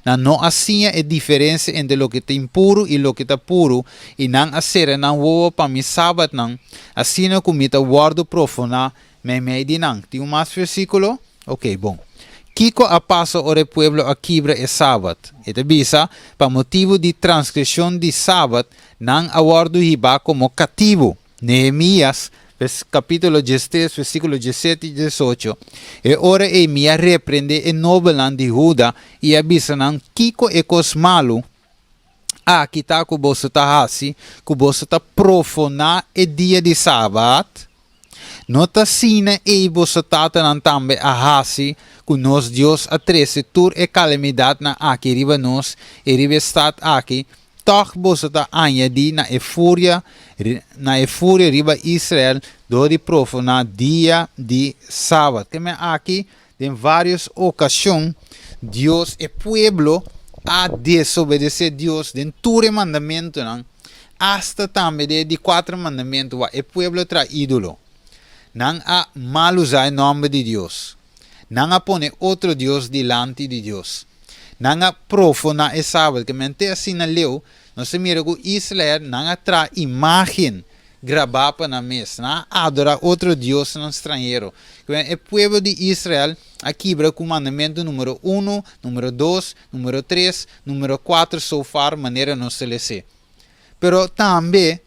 Nan no a siña e diferensia entre loke ta impuru i loke ta puru, i nan a sera nan wowo pa mi sabatnan, asina ku mi ta wòrdu profoná meimei di nan. Tin un mas versíkulo? Oké, bon. Kiko a pasa ora e pueblo a kibra e sabat? E ta bisa, Pa motibu di transgreshon di sabat, nan a wòrdu hibá komo katibu. Nehemías, kapítulo diestres, versíkulo diesete i diesocho, E ora ei mi a reprendé e nobelnan di Huda i a bisa nan, Kiko e kos malu aki ta ku boso ta hasi, ku boso ta profoná e dia di sabat? No ta asina ei boso tatanan tambe a hasi, ku nos Dios a trese tur e kalamidatnan aki riba nos i riba e stat aki? Tòg boso ta añadí na e furia na e furia riba Israel dor di profaná dia di sabat. Ke men aki, den vários okashon, Dios, e pueblo a desobedesé Dios den tur e mandamentunan, asta tambe den e di kuater mandamentu, wak e pueblo traha ídolo. Nan a mal usá e nòmber di Dios. Nan a pone otro dios dilanti di Dios. Nan a profoná e sabat. Ke men te asina leu, nos ta mira ku Israel nan a traha imágen grabá pa nan mes. Nan a adorá otro diosnan stranhero. Ke men e pueblo di Israel a kibra ku mandamentu número unu, número dos, número tres, número kuater so far manera nos ta les'é. Pero tambe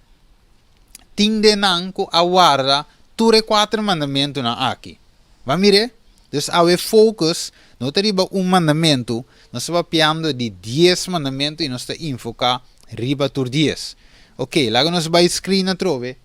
tin den nan ku a warda tur e kuater mandamentunan aki. Bo a mir'é? Dus awe focus no ta riba un mandamentu, nos ta papiando di dies mandamentu i nos ta infoká riba tur dies. Ok, laga nos bai screen atrobe,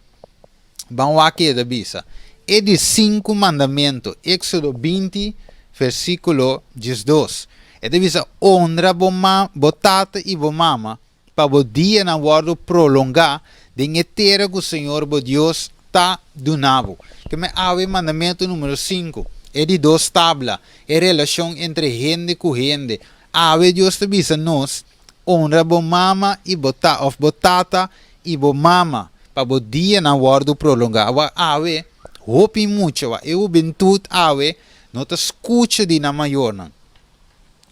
ban wak ke e ta bisa. E di sinku mandamentu, Éxodo 20, versíkulo 12. E ta bisa, Honra bo ma, bo tata i bo mama, pa bo dianan wòrdu prolongá den e tera ku Señor bo Dios ta duna bo. Keme awe mandamentu número sinku, e di dos tabla, e relashon entre hende ku hende. Awe Dios ta bisa nos, Honra bo mama i bo ta òf bo tata i bo mama, pa bo dianan wòrdu prolongá. Awor awe hopi mucha, wak e hubentut awe no ta skucha di nan mayornan.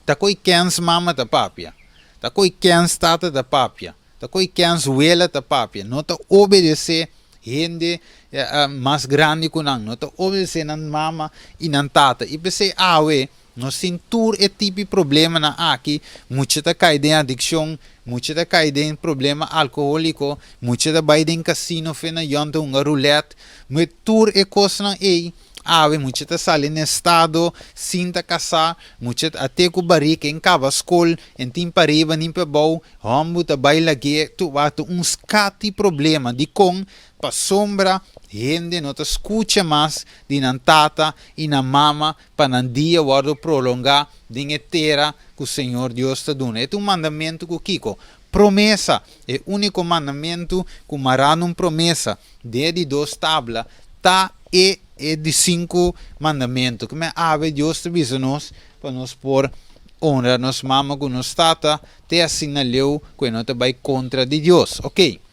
Ta koe kens mama ta papia. Ta koe kens tata ta papia. Ta koe kens wela ta papia. No ta obedesé hende mas grandi ku nan. No ta obedesé nan mama i nan tata. I p'esei awe nos tin tur e tipi problemanan aki. Mucha ta kai den adikshon, mucha ta kai den problema alkohóliko, mucha ta bai den kasino fe na yòn ta hunga rulèt. Tur e kosnan ei Awe mucha ta sali na estado sin ta kasá, mucha a te ku barik en kaba skol, en tin pariba ni pabou, hòmbu ta bai lag'é, tur wak ta un skati problema. Dikon? Pasobra hende no ta skucha mas di nan tata i nan mama pa nan dia wòrdu prolongá den e tera ku Señor Dios ta duna. E ta un mandamentu ku kiko? Promesa! E úniko mandamentu ku mará na un promesa. Den e di dos tabla ta e e di sinku mandamentu. Kimen awe Dios ta bisa nos pa nos por honra nos mama ku nos tata te asina leu ku e no ta bai kontra di Dios. Ok.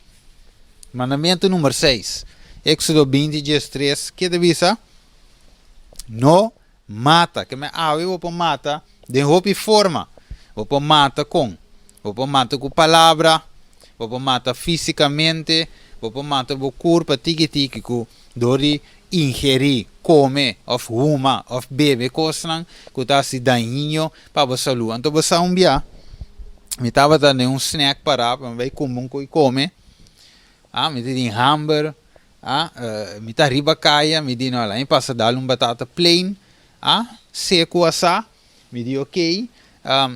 Mandamentu number seis, Éxodo 20, 13, ke ta bisa? No mata. Kimen awe bo por mata den hopi forma. Bo por mata kon? Bo por mata ku palabra, bo por mata físikamente, bo por mata bo kurpa tiki tiki ku dor di ingerí, kome òf huma òf bebe kosnan ku ta hasi daño pa bo salú. Anto bo sa un bia mi tabata den un snack pará pa mi bai kumpra un kos kome, mi ta tin hamber. A Mi ta riba kaya, mi di, no, laña pasa dal un batata plain, a seku asá. Mi di, okey,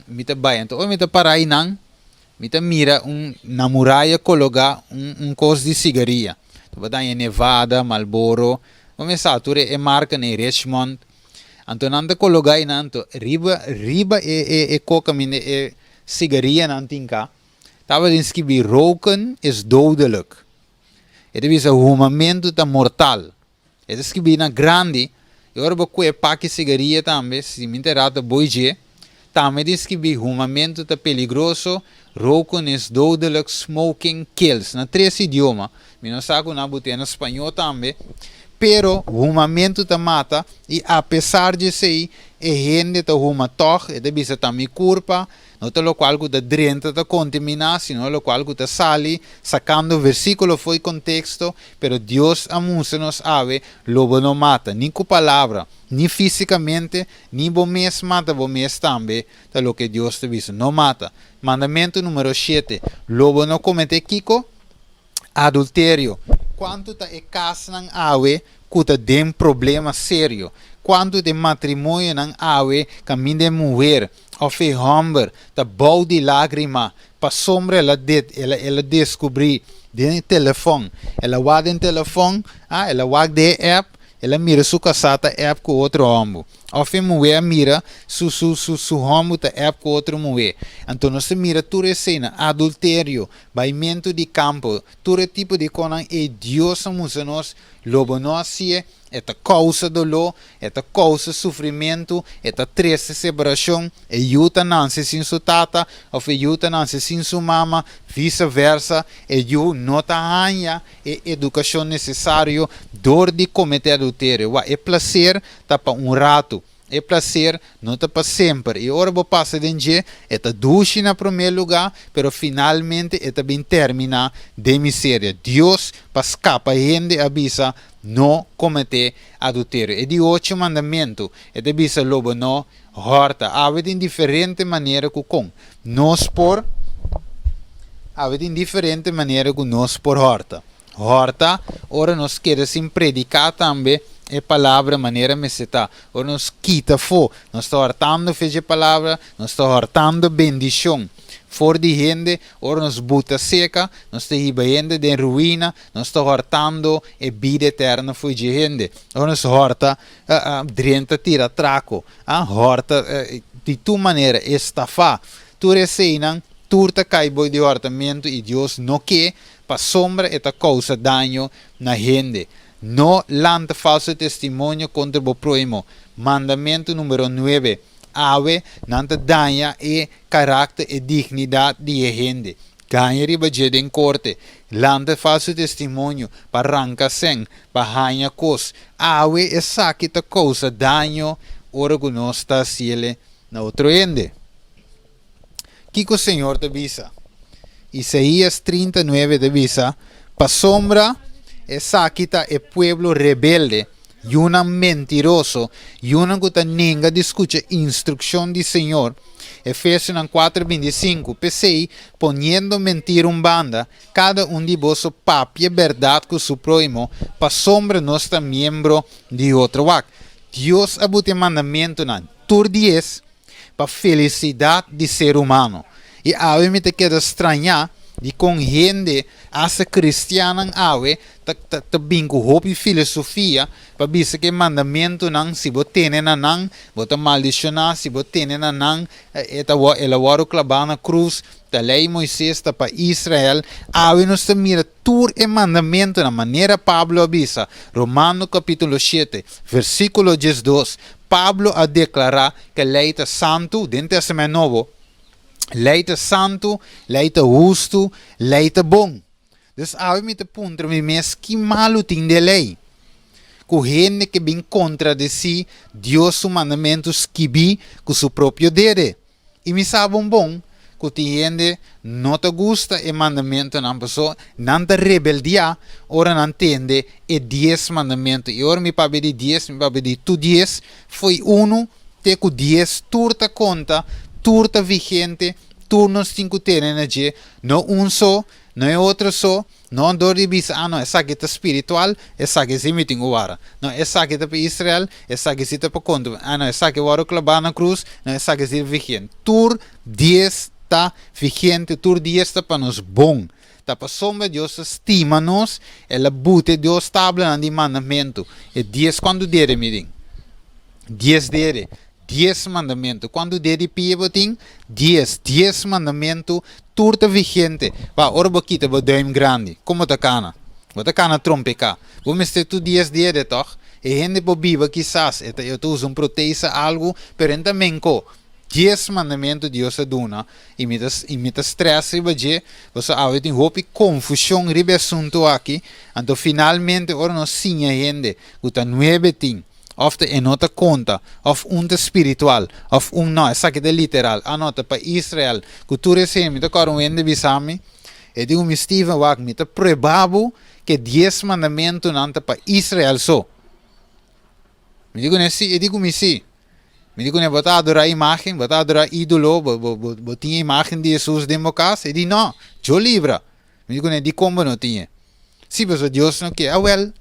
mi ta bai. Anto ora mi ta para einan, mi ta mira un, na muraya kologá un, un kos di sigaria. Tabata daña Nevada, Marlboro, bo mi sa tur e markanan ei, Richmond. Anto nan ta kologá einan, anto riba, riba e, e, e koka mi e sigarianan tin ka, tabatin skibí, Roken is dodelijk. E ta bisa humamentu ta mortal. E ta skibí na grandi i ora bo kue paki sigaria tambe, si mi ta rato boi dje, tambe tin skibí humamentu ta peligroso, roken is dodelijk, smoking kills. Na tres idioma. Mi no sa ku nan buté na spañó tambe. Pero humamentu ta mata i apesar di esei e hende ta huma tòg, e ta bisa ta mi kurpa, no ta lokual ku ta drenta ta kontaminá, sino lokual ku ta sali, sakando versíkulo fo'i konteksto, pero Dios a mustra nos awe, lo bo no mata, ni ku palabra, ni físikamente, ni bo mes mata bo mes tambe, ta loke Dios ta bisa, no mata. Mandamentu número shete, lo bo no kometé kiko? Adulterio. Kuantu ta e kasnan awe ku ta den problema serio? Kuantu ta e matrimonionan awe kaminda e muher òf e hòmber ta bou di lágrima pasobra el a el a deskubrí den e telefòn, el a wak den telefòn, ah, el a wak den e app, El a mira su kasá ta app ku otro hòmbu. Òf e muhé a mira su su su su hòmbu ta app ku otro muhé. Anto nos ta mira tur esena, adulterio, baimentu di kampo, tur e tipo di konan ei Dios a mustra nos, lo bo no hasié, e ta kousa doló, e ta kousa sufrimentu, e ta trese separashon. E yu ta nanse sin su tata òf e yu ta nanse sin su mama, visa versa, e yu no ta haña e edukashon nesesario dor di kometé adulterio. Wak, e plaser ta pa un ratu, e plaser no ta pa semper, i ora bo pasa den dje, e ta dushi na promé lugá, pero finalmente e ta bin terminá den miseria. Dios, pa skapa hende, a bisa, No kometé adulterio. E di ocho mandamentu, e ta bisa, Lo bo no Hòrta. Awe tin diferente manera ku kon nos por Awe tin diferente manera ku nos por hòrta. Hòrta ora nos keda sin prediká tambe e palabra manera mester ta. Ora nos kita afó, nos ta hòrtando fe dje palabra, nos ta hòrtando bendishon for di hende. Ora nos buta seka, nos ta hiba hende den ruina, nos ta hòrtando e bida eterno for dje hende. Ora nos hòrta Drenta tira trako, hòrta di tur manera, estafá. Tur eseinan tur ta kai bou di hòrtamentu i Dios no ke pasobra e ta kousa daño na hende. No lanta falso testimonio kontra bo próhimo. Mandamentu número nuebe, Awe nan ta daña e karakter, e dignidat di e hende. Gaña riba dje den korte, lanta falso testimonio pa ranka sèn, pa haña kos. Awe esaki ta kousa daño ora ku nos ta hasiel na otro hende. Kiko Señor ta bisa? Isaías 39 ta bisa, Pasobra esaki ta e pueblo rebelde, yunan mentiroso, yunan ku ta nenga di skucha instrukshon di Señor. Efesionan 4, 25, P'esei, poniendo mentira un banda, kada un di boso papia bèrdat ku su próhimo, pasobra nos ta miembro di otro. Wak, Dios a buta e mandamentunan tur dies pa felisidat di ser humano. I awe mi ta keda strañá di kon hende, asta kristiannan awe, ta ta bin ku hopi filosofia pa bisa ku e mandamentunan si bo tene na nan, bo ta maldishoná, si bo tene na nan, e ta el a wòrdu klabá na krus, ta lei Moises ta pa Israel. Awe nos ta mira tur e mandamentunan, manera Pablo a bisa, Romano kapítulo shete, versíkulo diesdos, Pablo a deklará ku e lei ta santu den Tèstamènt Nobo, lei ta santu, lei ta hustu, lei ta bon. Dus awe mi ta puntra mi mes ki malu tin den lei ku hende ke bin kontradesí Dios su mandamentu skibí ku su propio dede. I mi sa bon bon ku tin hende no ta gusta e mandamentunan paso nan ta rebeldiá ora nan tende e dies mandamentu. I ora mi papia di dies, mi papia di tur dies, fo'i unu te ku dies, tur ta konta, tur ta vigente, tur nos tin ku tene na dje, no un so, no e otro so. No dor di bisa, Ah, no, esaki ta spiritual, esaki sí mi tin ku wara. No, esaki ta pa Israel, esaki sí ta pa kontra. Ah, no, esaki a wòrdu klabá na krus, no, esaki sí ta vigente. Tur dies ta vigente, tur dies ta pa nos bon. Ta pasobra Dios ta stima nos, El a buta e dios tablanan di mandamentu. E dies kuantu dede mi tin? Dies dede. Dies mandamentu. Kuantu dede di pia bo tin? Dies. Dies mandamentu tur ta vigente. Ba, ora bo kita bo duim grandi, kon bo ta kana? Bo ta kana trompeká. Bo mester tur dies dede, tòg? E hende por biba kisas, e ta e ta usa un protesa algu, pero e no ta menko. Dies mandamentu Dios a duna i mi ta i mi ta stress riba dje pasobra awe tin hopi konfushon riba e asuntu aki. Anto finalmente ora nos siña hende ku ta nuebe tin òf ta e no ta konta òf un ta spiritual òf un no esaki ta literal a no ta pa Israel ku tur esei mi ta kòrda un hende bisa mi e di ku mi Steven wak mi ta prueba bo ku e dies mandamentunan ta pa Israel so. Mi di kuné si e di ku mi si. Mi di kuné, bo ta adorá imágen, bo ta adorá ídolo, bo, bo, bo, bo tin e imágen di Hesus den bo kas? E di, No, djo libra. Mi di kuné, dikon bo no tin e? Sí, pasobra Dios no ke. Awèl,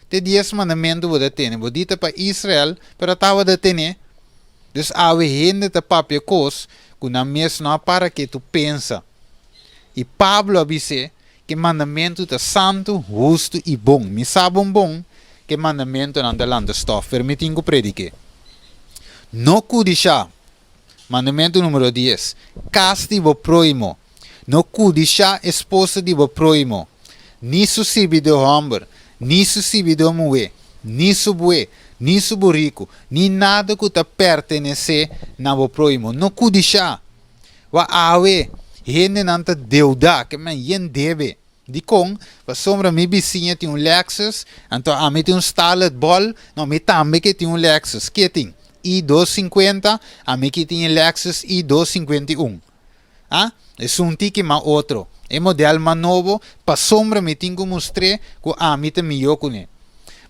te dies mandamentu bo ta tene. Bo di ta pa Israel, pero tabata ten'é. Dus awe hende ta papia kos ku nan mes no a para ketu pensa. I Pablo a bis'é ku e mandamentu ta santu, hustu i bon. Mi sa bon bon ku e mandamentunan ta lanta stòf, pero mi tin ku predik'é. No kudishá, mandamentu número dies, kas di bo próhimo. No kudishá esposa di bo próhimo, ni su sirbidó hòmber, ni su sirbidó muhé, ni su bué, ni su buriku, ni nada ku ta pertenesé na bo próhimo. No kudishá. Wak awe, hendenan ta deudá, ke men yen debe. Dikon? Pasobra mi bisiña tin un Lexus, anto ami tin un Starlet Bol, no, mi tambe ke tin un Lexus. Ke tin? I dos sinkuenta, ami ke tin e Lexus I dos sinkuenta i un. A? Esun tiki mas otro. E modèl mas nobo, pasobra mi tin ku mustr'é ku ami ta mihó kuné.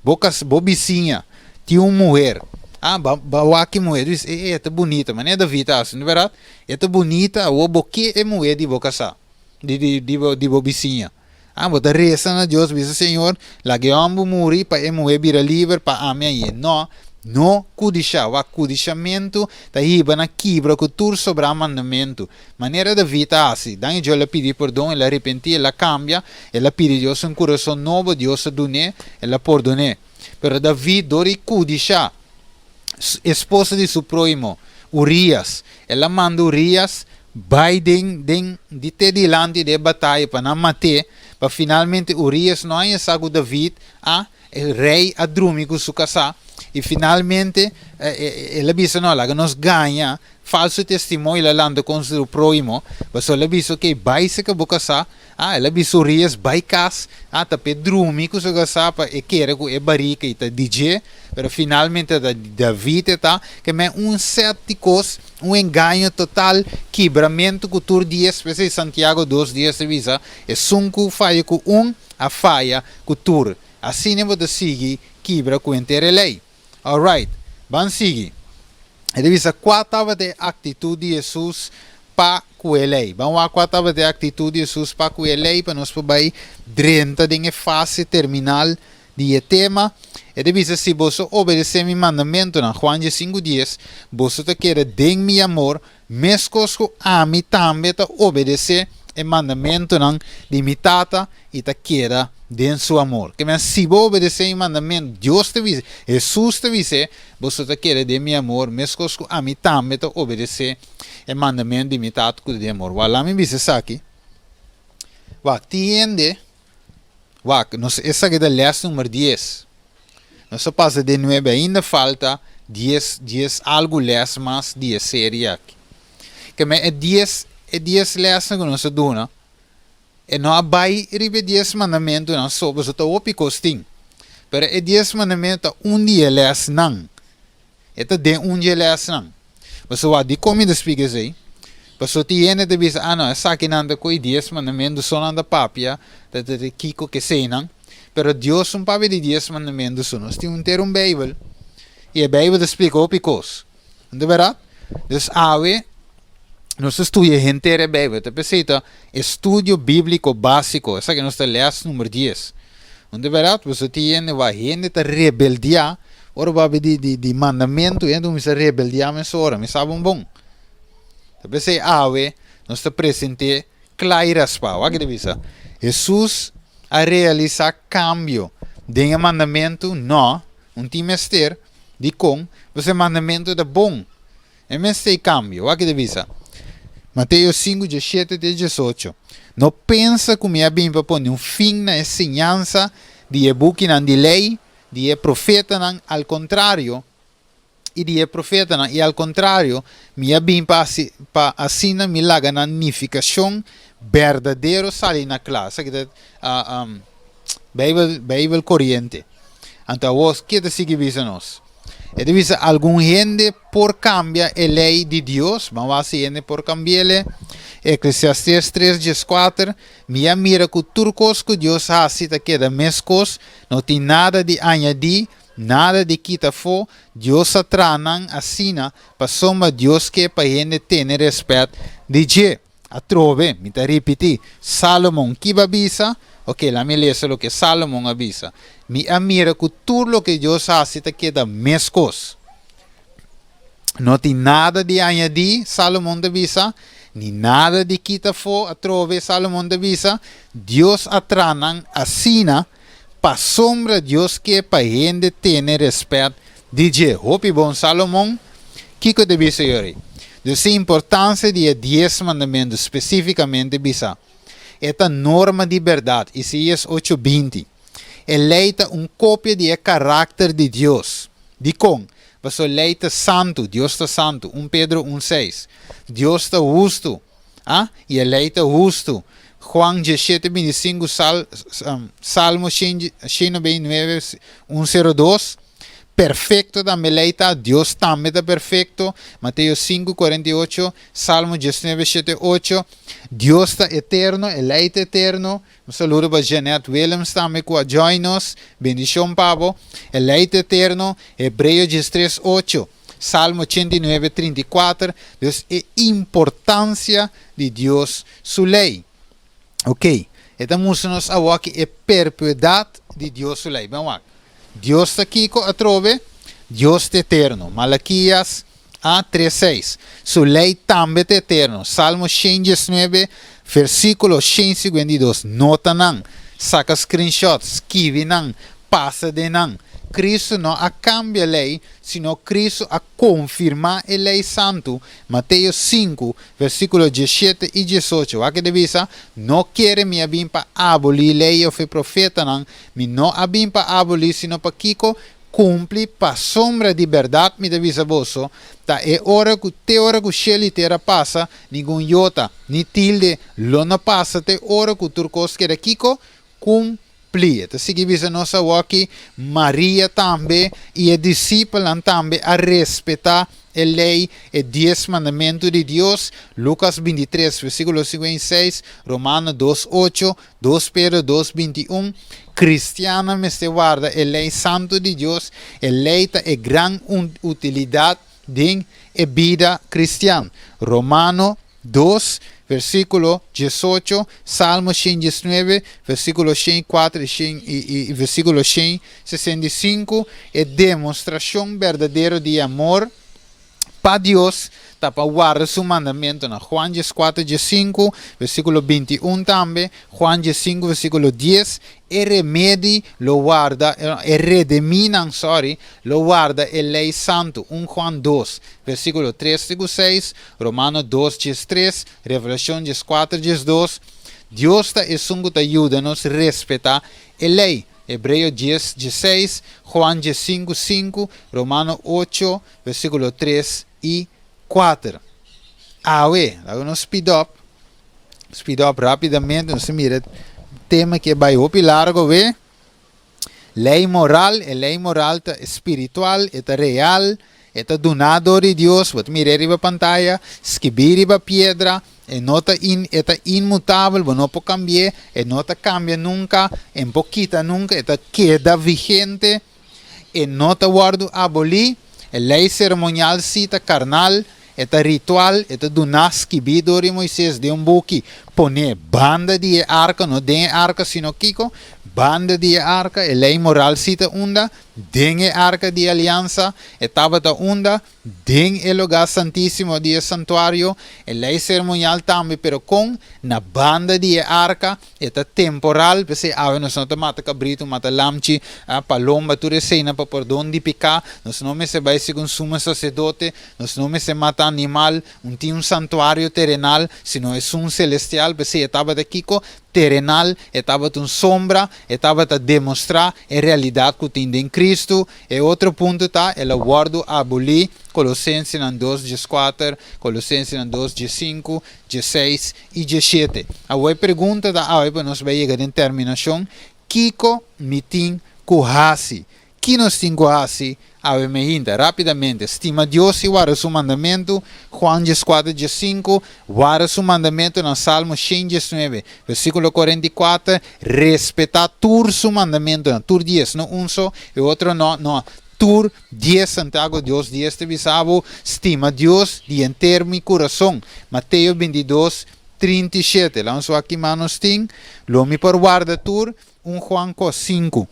Bo kas, bo bisiña tin un muher. Ah, ba, ba wak e muher. Dice, e, e ta bunita. Manera David a hasi, no berdad? E ta bunita, awor bo ke e muher di bo kasá, di, di, di bo, di bo bisiña. Ah, bo ta resa na Dios, bisa, Señor, laga e hòmber muri pa e muher bira liber pa ami aye. No, no kudishá. Wak, kudishamentu ta hiba na kibra ku tur sobrá mandamentu. Manera David a hasi, dan i djo el a pidi pordon, el a repentí, el a kambia, el a pidi Dios un kurason nobo, Dios a dun'é, el a pordon'é. Pero David, dor di kudishá esposa di su próhimo, Urias, el a manda Urias bai den den di te dilanti di e bataya pa nan mat'é, pa finalmente Urias no haña sa ku David a, e rei a drumi ku su kasá, i finalmente el a bisa, No, laga nos gaña Falso testimonio el a lanta kontra su próhimo, pasobra el a bisa, Okey, bai seka bo kasá. Ah, el a bisa Urias, Bai kas. Ah, ta p'e drumi ku su kasá pa e kere ku e barika i ta di dje, pero finalmente ta di David e ta. Ke men un sèt di kos, un engaño total, kibramentu ku tur dies. P'esei Santiago dos dies ta bisa, Esun ku faya ku un, a faya ku tur. Asina bo ta sigui kibra ku henter e lei. Alright, ban sigui. E ta bisa kua tabata e aktitut di Hesus pa ku e lei. Ban wak kua tabata e aktitut di Hesus pa ku e lei pa nos por bai drenta den e fase terminal di e tema. E ta bisa, Si boso obedesé mi mandamentunan, Juan diesinku dies, boso ta keda den mi amor, meskos ku ami tambe ta obedesé e mandamentunan di mi Tata i ta keda den su amor. Ke men, si bo obedesé mi mandamentu, Dios ta bisa, Hesus ta bis'é, boso ta keda den mi amor, meskos ku ami tambe ta obedesé e mandamentu di mi Tata ku ta den amor. Wak, laat mi bisa esaki. Wak, tin hende, wak, nos, esaki ta lès number dies. Nos a pasa den nuebe, ainda falta dies, dies algu lès mas di e serie aki. Ke men e dies, e dies lèsnan ku nos a duna, e no a bai riba e dies mandamentunan so, pasobra ta hopi kos tin. Pero e dies mandamentu ta un di e lèsnan. E ta den un dje lèsnan. Pasobra wak, dikon mi ta splika esei? Pasobra tin hende ta bisa, ah no, esakinan ta ku e dies mandamentu so nan ta papia, ta ta kiko ku eseinan. Pero Dios no papia di dies mandamentu so. Nos tin henter un Beibel, i e Beibel ta splika hopi kos. No ta bèrdat? Dus awe nos ta studia henter e Beibel. Ta p'esei ta estudio bíbliko básiko. Esaki nos ta lès number dies. No ta bèrdat? Pasobra tin hende wak hende ta rebeldiá ora bo papia di di di mandamentu, hende ta kuminsá rebeldiá mesora. Mi sa bon bon. Ta p'esei awe nos ta present'é kla i raspá. Wak ki ta bisa? Hesus a realisá kambio den e mandamentu? Nò. Un tin mester. Dikon? Pasobra e mandamentu ta bon. E mester ei kambio. Wak ki ta bisa? Mateo sinku, diesshete te diesocho, No pensa ku mi a bini pa pone un fin na e siñansa di e bukinan di lei, di e profetanan, al kontrario, I di e profetanan, i al kontrario, mi a bin pa hasi, pa asina mi laga nan nifikashon berdadero sali na kla. Esaki ta Beibel, Beibel koriente. Anto awor, ke ta sigui bisa nos? E ta bisa, algun hende por kambia e lei di Dios? Ban wak si hende por kambi'el. Eklesiastes tres dieskuater, Mi a mira ku tur kos ku Dios hasi ta keda meskos, no tin nada di añadí, Nada di kita afó, Dios a traha nan asina pasobra Dios ke pa hende tene rèspèt di dje. Atrobe, mi ta ripití, Sálomon kiba bisa? Oke, laat mi lesa loke Sálomon a bisa, Mi a mira ku tur loke Dios hasi ta keda meskos. No tin nada di añadí, Sálomon ta bisa, ni nada di kita afó, atrobe, Sálomon ta bisa, Dios a traha nan asina Pasobra Dios ke pa hende tene respet di dje. Hopi bon Salomon, kiko ta bisa yori? Dus e importancia di e dies mandamentu specificamente bisa, e ta norma di berdad, Isaías ocho 20. E ley ta un copia di e karakter di Dios. Dikon? Pasobra ley ta santu, Dios ta santu, un Pedro un seis. Dios ta hustu. A, i e lei ta hustu. Juan 17, 25, Sal, Salmo 129, 102. Perfekto tambe lei ta, Dios tambe ta perfekto. Mateo 5, 48, Salmo 19, 7, 8. Dios ta eterno, e lei ta eterno. Un saludo pa Jeanette Willems tambe ku a join nos. Bendishon pa bo. E lei ta eterno. Hebreo 13, 8. Salmo 89, 34, dus e importancia di Dios su ley. Ok, e ta mustra nos awoki e perpeudad di Dios su ley. Ben wak. Dios ta kico atrobe? Dios ta eterno. Malaquias a 3, 6. Su ley tambe ta eterno. Salmo 119, versiculo 152. Nota nan, saca screenshot, skibi nan, pasa den nan. Cristo no a cambia ley, sino Cristo a konfirmá e lei santu, Mateo sinku, versíkulo 17 i 18. Wak e ta bisa, No kere mi a bin pa abolí lei òf e profetanan, mi no a bin pa abolí, sino pa kiko? Kumpli pasobra di bèrdat mi ta bisa boso, ta e ora ku te ora ku shelu i tera pasa, ningun yota ni tilde lo no pasa te ora ku tur kos keda kiko? Kumpli. E ta sigui bisa nos awoki, Maria tambe i e disipelnan tambe a respetá e lei, e dies mandamentu di Dios, Lukas 23, versíkulo 56, Romano 2, 8, 2 Pedro 2, 21. Kristiannan mester warda e lei santu di Dios. E lei ta e gran utilidat den e bida kristian. Romano 2, versíkulo 18, Salmo 119, versíkulo 104 i shen i versíkulo 165, e demostrashon berdadero di amor pa Dios ta pa warda su mandamentunan. Juan 14, 15, versíkulo 21 tambe, Juan 15, versíkulo 10, E remedi lo warda, e redemínan, sorry, lo warda e lei santu, 1 Juan 2, versíkulo 3 te ku 6, Romano 2, 13, Revelashon 14, 12. Dios ta esun ku ta yuda nos respetá e lei, Hebreo 10, 16, Juan 15, 5, Romano 8, versíkulo 3 i 4. Awe, laga nos speed up. Speed up rápidamente, nos ta mira e tema ke bai hopi largo we. Lei moral, e lei moral ta spiritual, e ta real, e ta duná dor di Dios, bo ta mir'é riba pantaya, skibí riba piedra, e no ta in, e ta inmutabel, bo no por kambi'é, e no ta kambia nunka, e no por kita nunka, e ta keda vigente. E no ta wòrdu abolí. E lei seremonial sí ta karnal, e ta ritual, e ta duná skibí dor di Moises den un buki poné banda di e arka, no den e arka, sino kiko? Banda di e arka. E lei moral sí ta unda? Den e arka di aliansa. E tabata unda? Den e lugá santísimo di e santuario. E lei seremonial tambe, pero kon? Na banda di e arka. E ta temporal, p'esei awe nos no ta mata kabritu, mata lamchi, palomba, tur eseinan pa pordon di piká. Nos no mester bai segun sumo saserdote, nos no mester mata animal, un tin un santuario terenal, sino esun selestial. selestial, p'esei e tabata kiko? Terenal, e tabata un sombra, e tabata demostrá e realidat ku tin den Kristu. E otro punto ta, el a wòrdu abolí, Kolosensenan dos dieskuater, Kolosensenan dos diesinku, diesseis i diesshete. Awor e pregunta ta awe pa nos bai yega den terminashon, Kiko mi tin ku hasi? Ki nos tin ku hasi awe meinta? Rápidamente, stima Dios i warda su mandamentu, Juan dieskuater diesinku, warda su mandamentunan, Salmo 119, versíkulo 44, respetá tur su mandamentunan, tur dies, no un so, e otro no, no, tur dies, Santiago dos dies ta bisa bo, stima Dios di henter mi kurason, Mateo 22, 37, laga nos wak ki mas nos tin, lo mi por warda tur, 1 Juan kos sinku,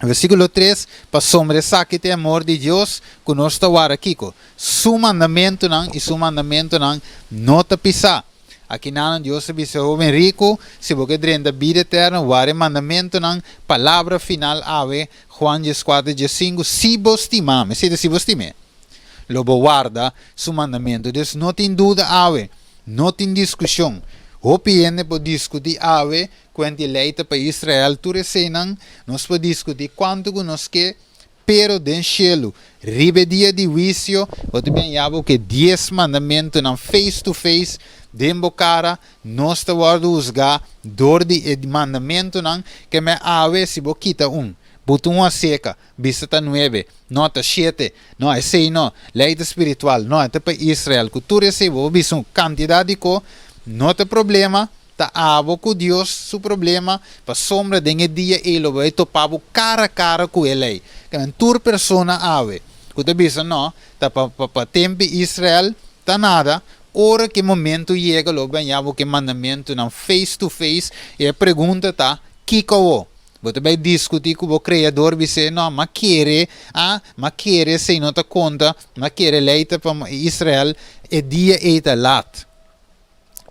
versíkulo tres, Pasobra esaki ta e amor di Dios, ku nos ta warda kiko? Su mandamentunan, i su mandamentunan no ta pisá. Akinanan Dios a bisa e hóben riku, Si bo ke drenta bida eterno, warda e mandamentunan. Palabra final awe, Juan 14, 15, Si bo stima mi, esei ta si bo stim'é, lo bo warda su mandamentu. Dus no tin duda awe, no tin diskushon. Hopi hende por diskutí awe Kuenti lei ta pa Israel, tur eseinan nos por diskutí kuantu ku nos ke, pero den shelu, riba e dia di huisio, bo ta bin haña bo ku e dies mandamentunan face to face den bo kara, nos ta wòrdu husgá dor di e mandamentunan, ke men awe si bo kita un, buta un aseka, bisa ta nuebe, no, ta shete, no, esei no, lei ta spiritual, no, e ta pa Israel, ku tur esei bo por bisa un kantidat di ko, no ta problema. Ta abo ku Dios su problema, pasobra den e dia ei lo bai topa bo kara kara ku e lei. Kimen tur persona awe ku ta bisa no, ta pa pa tempi Israel, ta nada, ora ku e momento yega lo bai haña bo ku e mandamentunan face to face, i e pregunta ta, Kiko awo? Bo ta bai diskutí ku bo Kreador bis'é, No, m'a kere, a, m'a kere esei no ta konta, m'a kere lei ta pa Israel, e dia ei ta lat.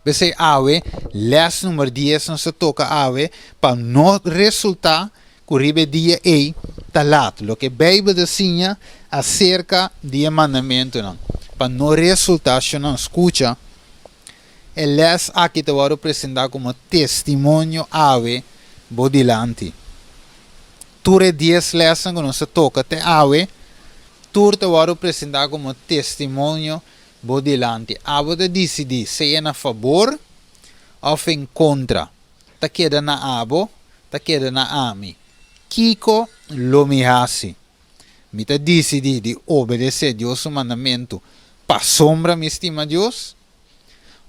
P'esei awe, lès number dies nos ta toka awe pa no resultá ku riba e dia ei ta lat. Loke Beibel ta siña aserka di e mandamentunan pa no resultá shonnan skucha. E lès aki ta wòrdu presentá komo testimonio awe bo dilanti. Tur e dies lèsnan ku nos ta toka te awe, tur ta wòrdu presentá komo testimonio Bo dilanti. Abo ta disidí sea na fabor òf en kontra. Ta keda na abo, ta keda na ami. Kiko lo mi hasi? Mi ta disidí di obedesé Dios su mandamentu pasobra mi stima Dios?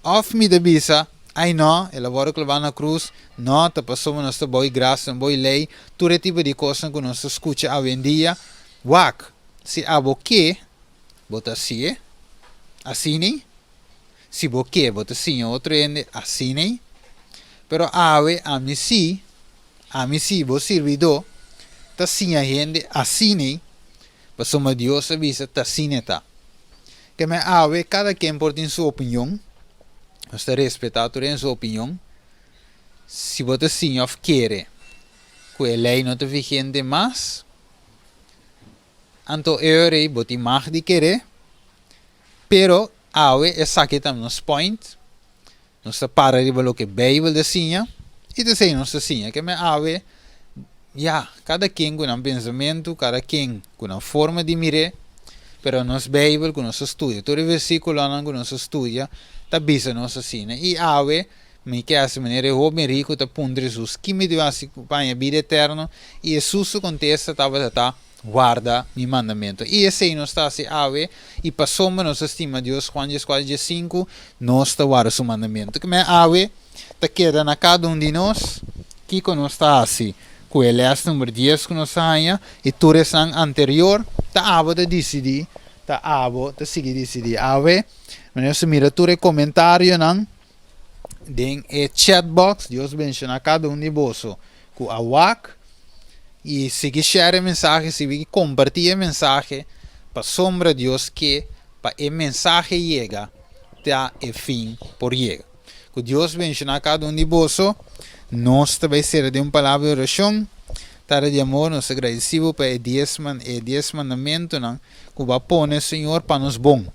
Òf mi ta bisa, Ai nò, el a wòrdu klabá na krus, nò, ta pasobra nos ta bou e grasia, bou e lei, tur e tipo di kosnan ku nos ta skucha awendia. Wak, si abo ke, Bo ta hasié asina? Si bo ke, bo ta siña otro hende asina? Pero awe ami sí, ami sí, bo sirbidó, ta siña hende asina, pasobra Dios a bisa ta asina ta. Keme awe kada ken por tin su opinion, nos ta respetá tur hende su opinion. Si bo ta siña òf kere ku e lei no ta vigente mas, Anto e ora ei bo tin mag di kere, pero awe esaki ta nos point, nos ta para riba loke Bijbel ta siña i ta esei nos ta siña. Ke men awe, ya, kada ken ku nan pensamentu, kada ken ku nan forma di mir'é, pero nos Bijbel ku nos ta studia, tur e versikulonan ku nos ta studia ta bisa nos asina. I awe Mi ke hasi manera e hoben riku ta puntra Hesus, Ki mi debe hasi pa haña bida eterno? I Hesus su kontesta tabata ta, Warda mi mandamentu. I esei nos ta hasi awe, i pasobra nos ta stima Dios, Juan 14, 15, nos ta warda su mandamentu. Kimen awe ta keda na kada un di nos kiko nos ta hasi ku e lès number dies ku nos a haña i tur esnan anterior, ta abo ta disidí, ta abo ta sigui disidí. Awe, manera nos ta mira tur e komentarionan, den e chat box. Dios benshoná kada un di boso ku a wak i sigui share e mensahe, sigui kompartí e mensahe pasobra Dios ke pa e mensahe yega ta e fin por yega. Ku Dios benshoná kada un di boso. Nos ta bai sera den un palabra di orashon. Tata di amor, nos ta gradisí bo pa e dies e dies mandamentunan ku bo a pone, Señor, pa nos bon.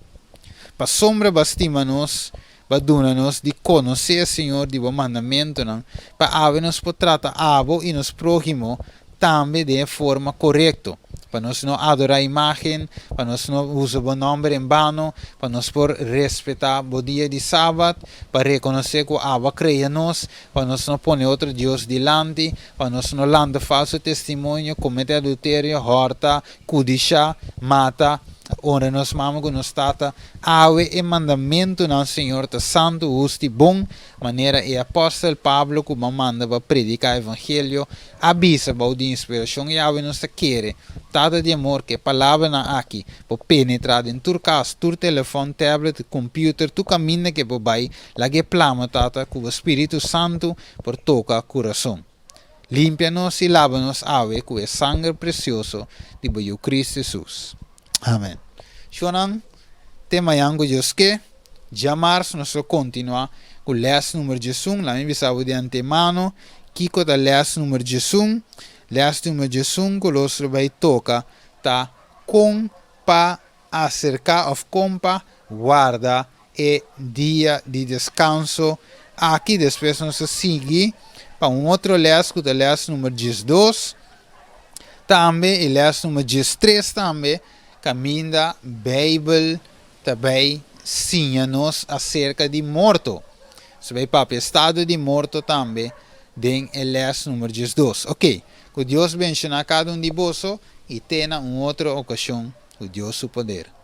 Pasobra bo a stima nos. Bo a duna nos di konosé, Señor, di bo mandamentunan, pa awe nos por trata abo i nos próhimo tambe den e forma korekto, pa nos no adorá imágen, pa nos no usa bo nòmber en bano, pa nos por respetá bo dia di sabat, pa rekonosé ku abo a krea nos, pa nos no pone otro dios dilanti, pa nos no lanta falso testimonio, kometé adulterio, hòrta, kudishá, mata, honra nos mama ku nos tata. Awe e mandamentunan, Señor, ta santu, hustu i bon, manera e apòstel Pablo ku bo a manda pa prediká evangelio a bisa bou di inspirashon i awe nos ta kere, Tata di amor, ku e palabranan aki por penetrá den tur kas, tur telefòn, tablet, computer, tur kaminda ku e por bai, laga e plama, Tata, ku bo Spiritu Santu por toka kurason. Limpia nos i laba nos awe ku e sanger presioso di bo Yu Kristu Hesus. Amen. Shonnan, te mañan ku Dios ke, djamars nos lo kontinuá ku lès number 11. Laat mi bisa bo di antemano kiko ta lès number 11. Lès number 11 ku los lo bai toka ta kon pa aserká òf kon pa warda e dia di deskanso aki. Despues nos ta sigui pa un otro lès ku ta lès number 12 tambe i lès number 13 tambe kaminda Beibel ta bai siña nos aserka di morto. Nos ta bai papia estado di morto tambe den e lès number 12. Oke, ku Dios benshoná kada un di boso i te na un otro okashon ku Dios su poder.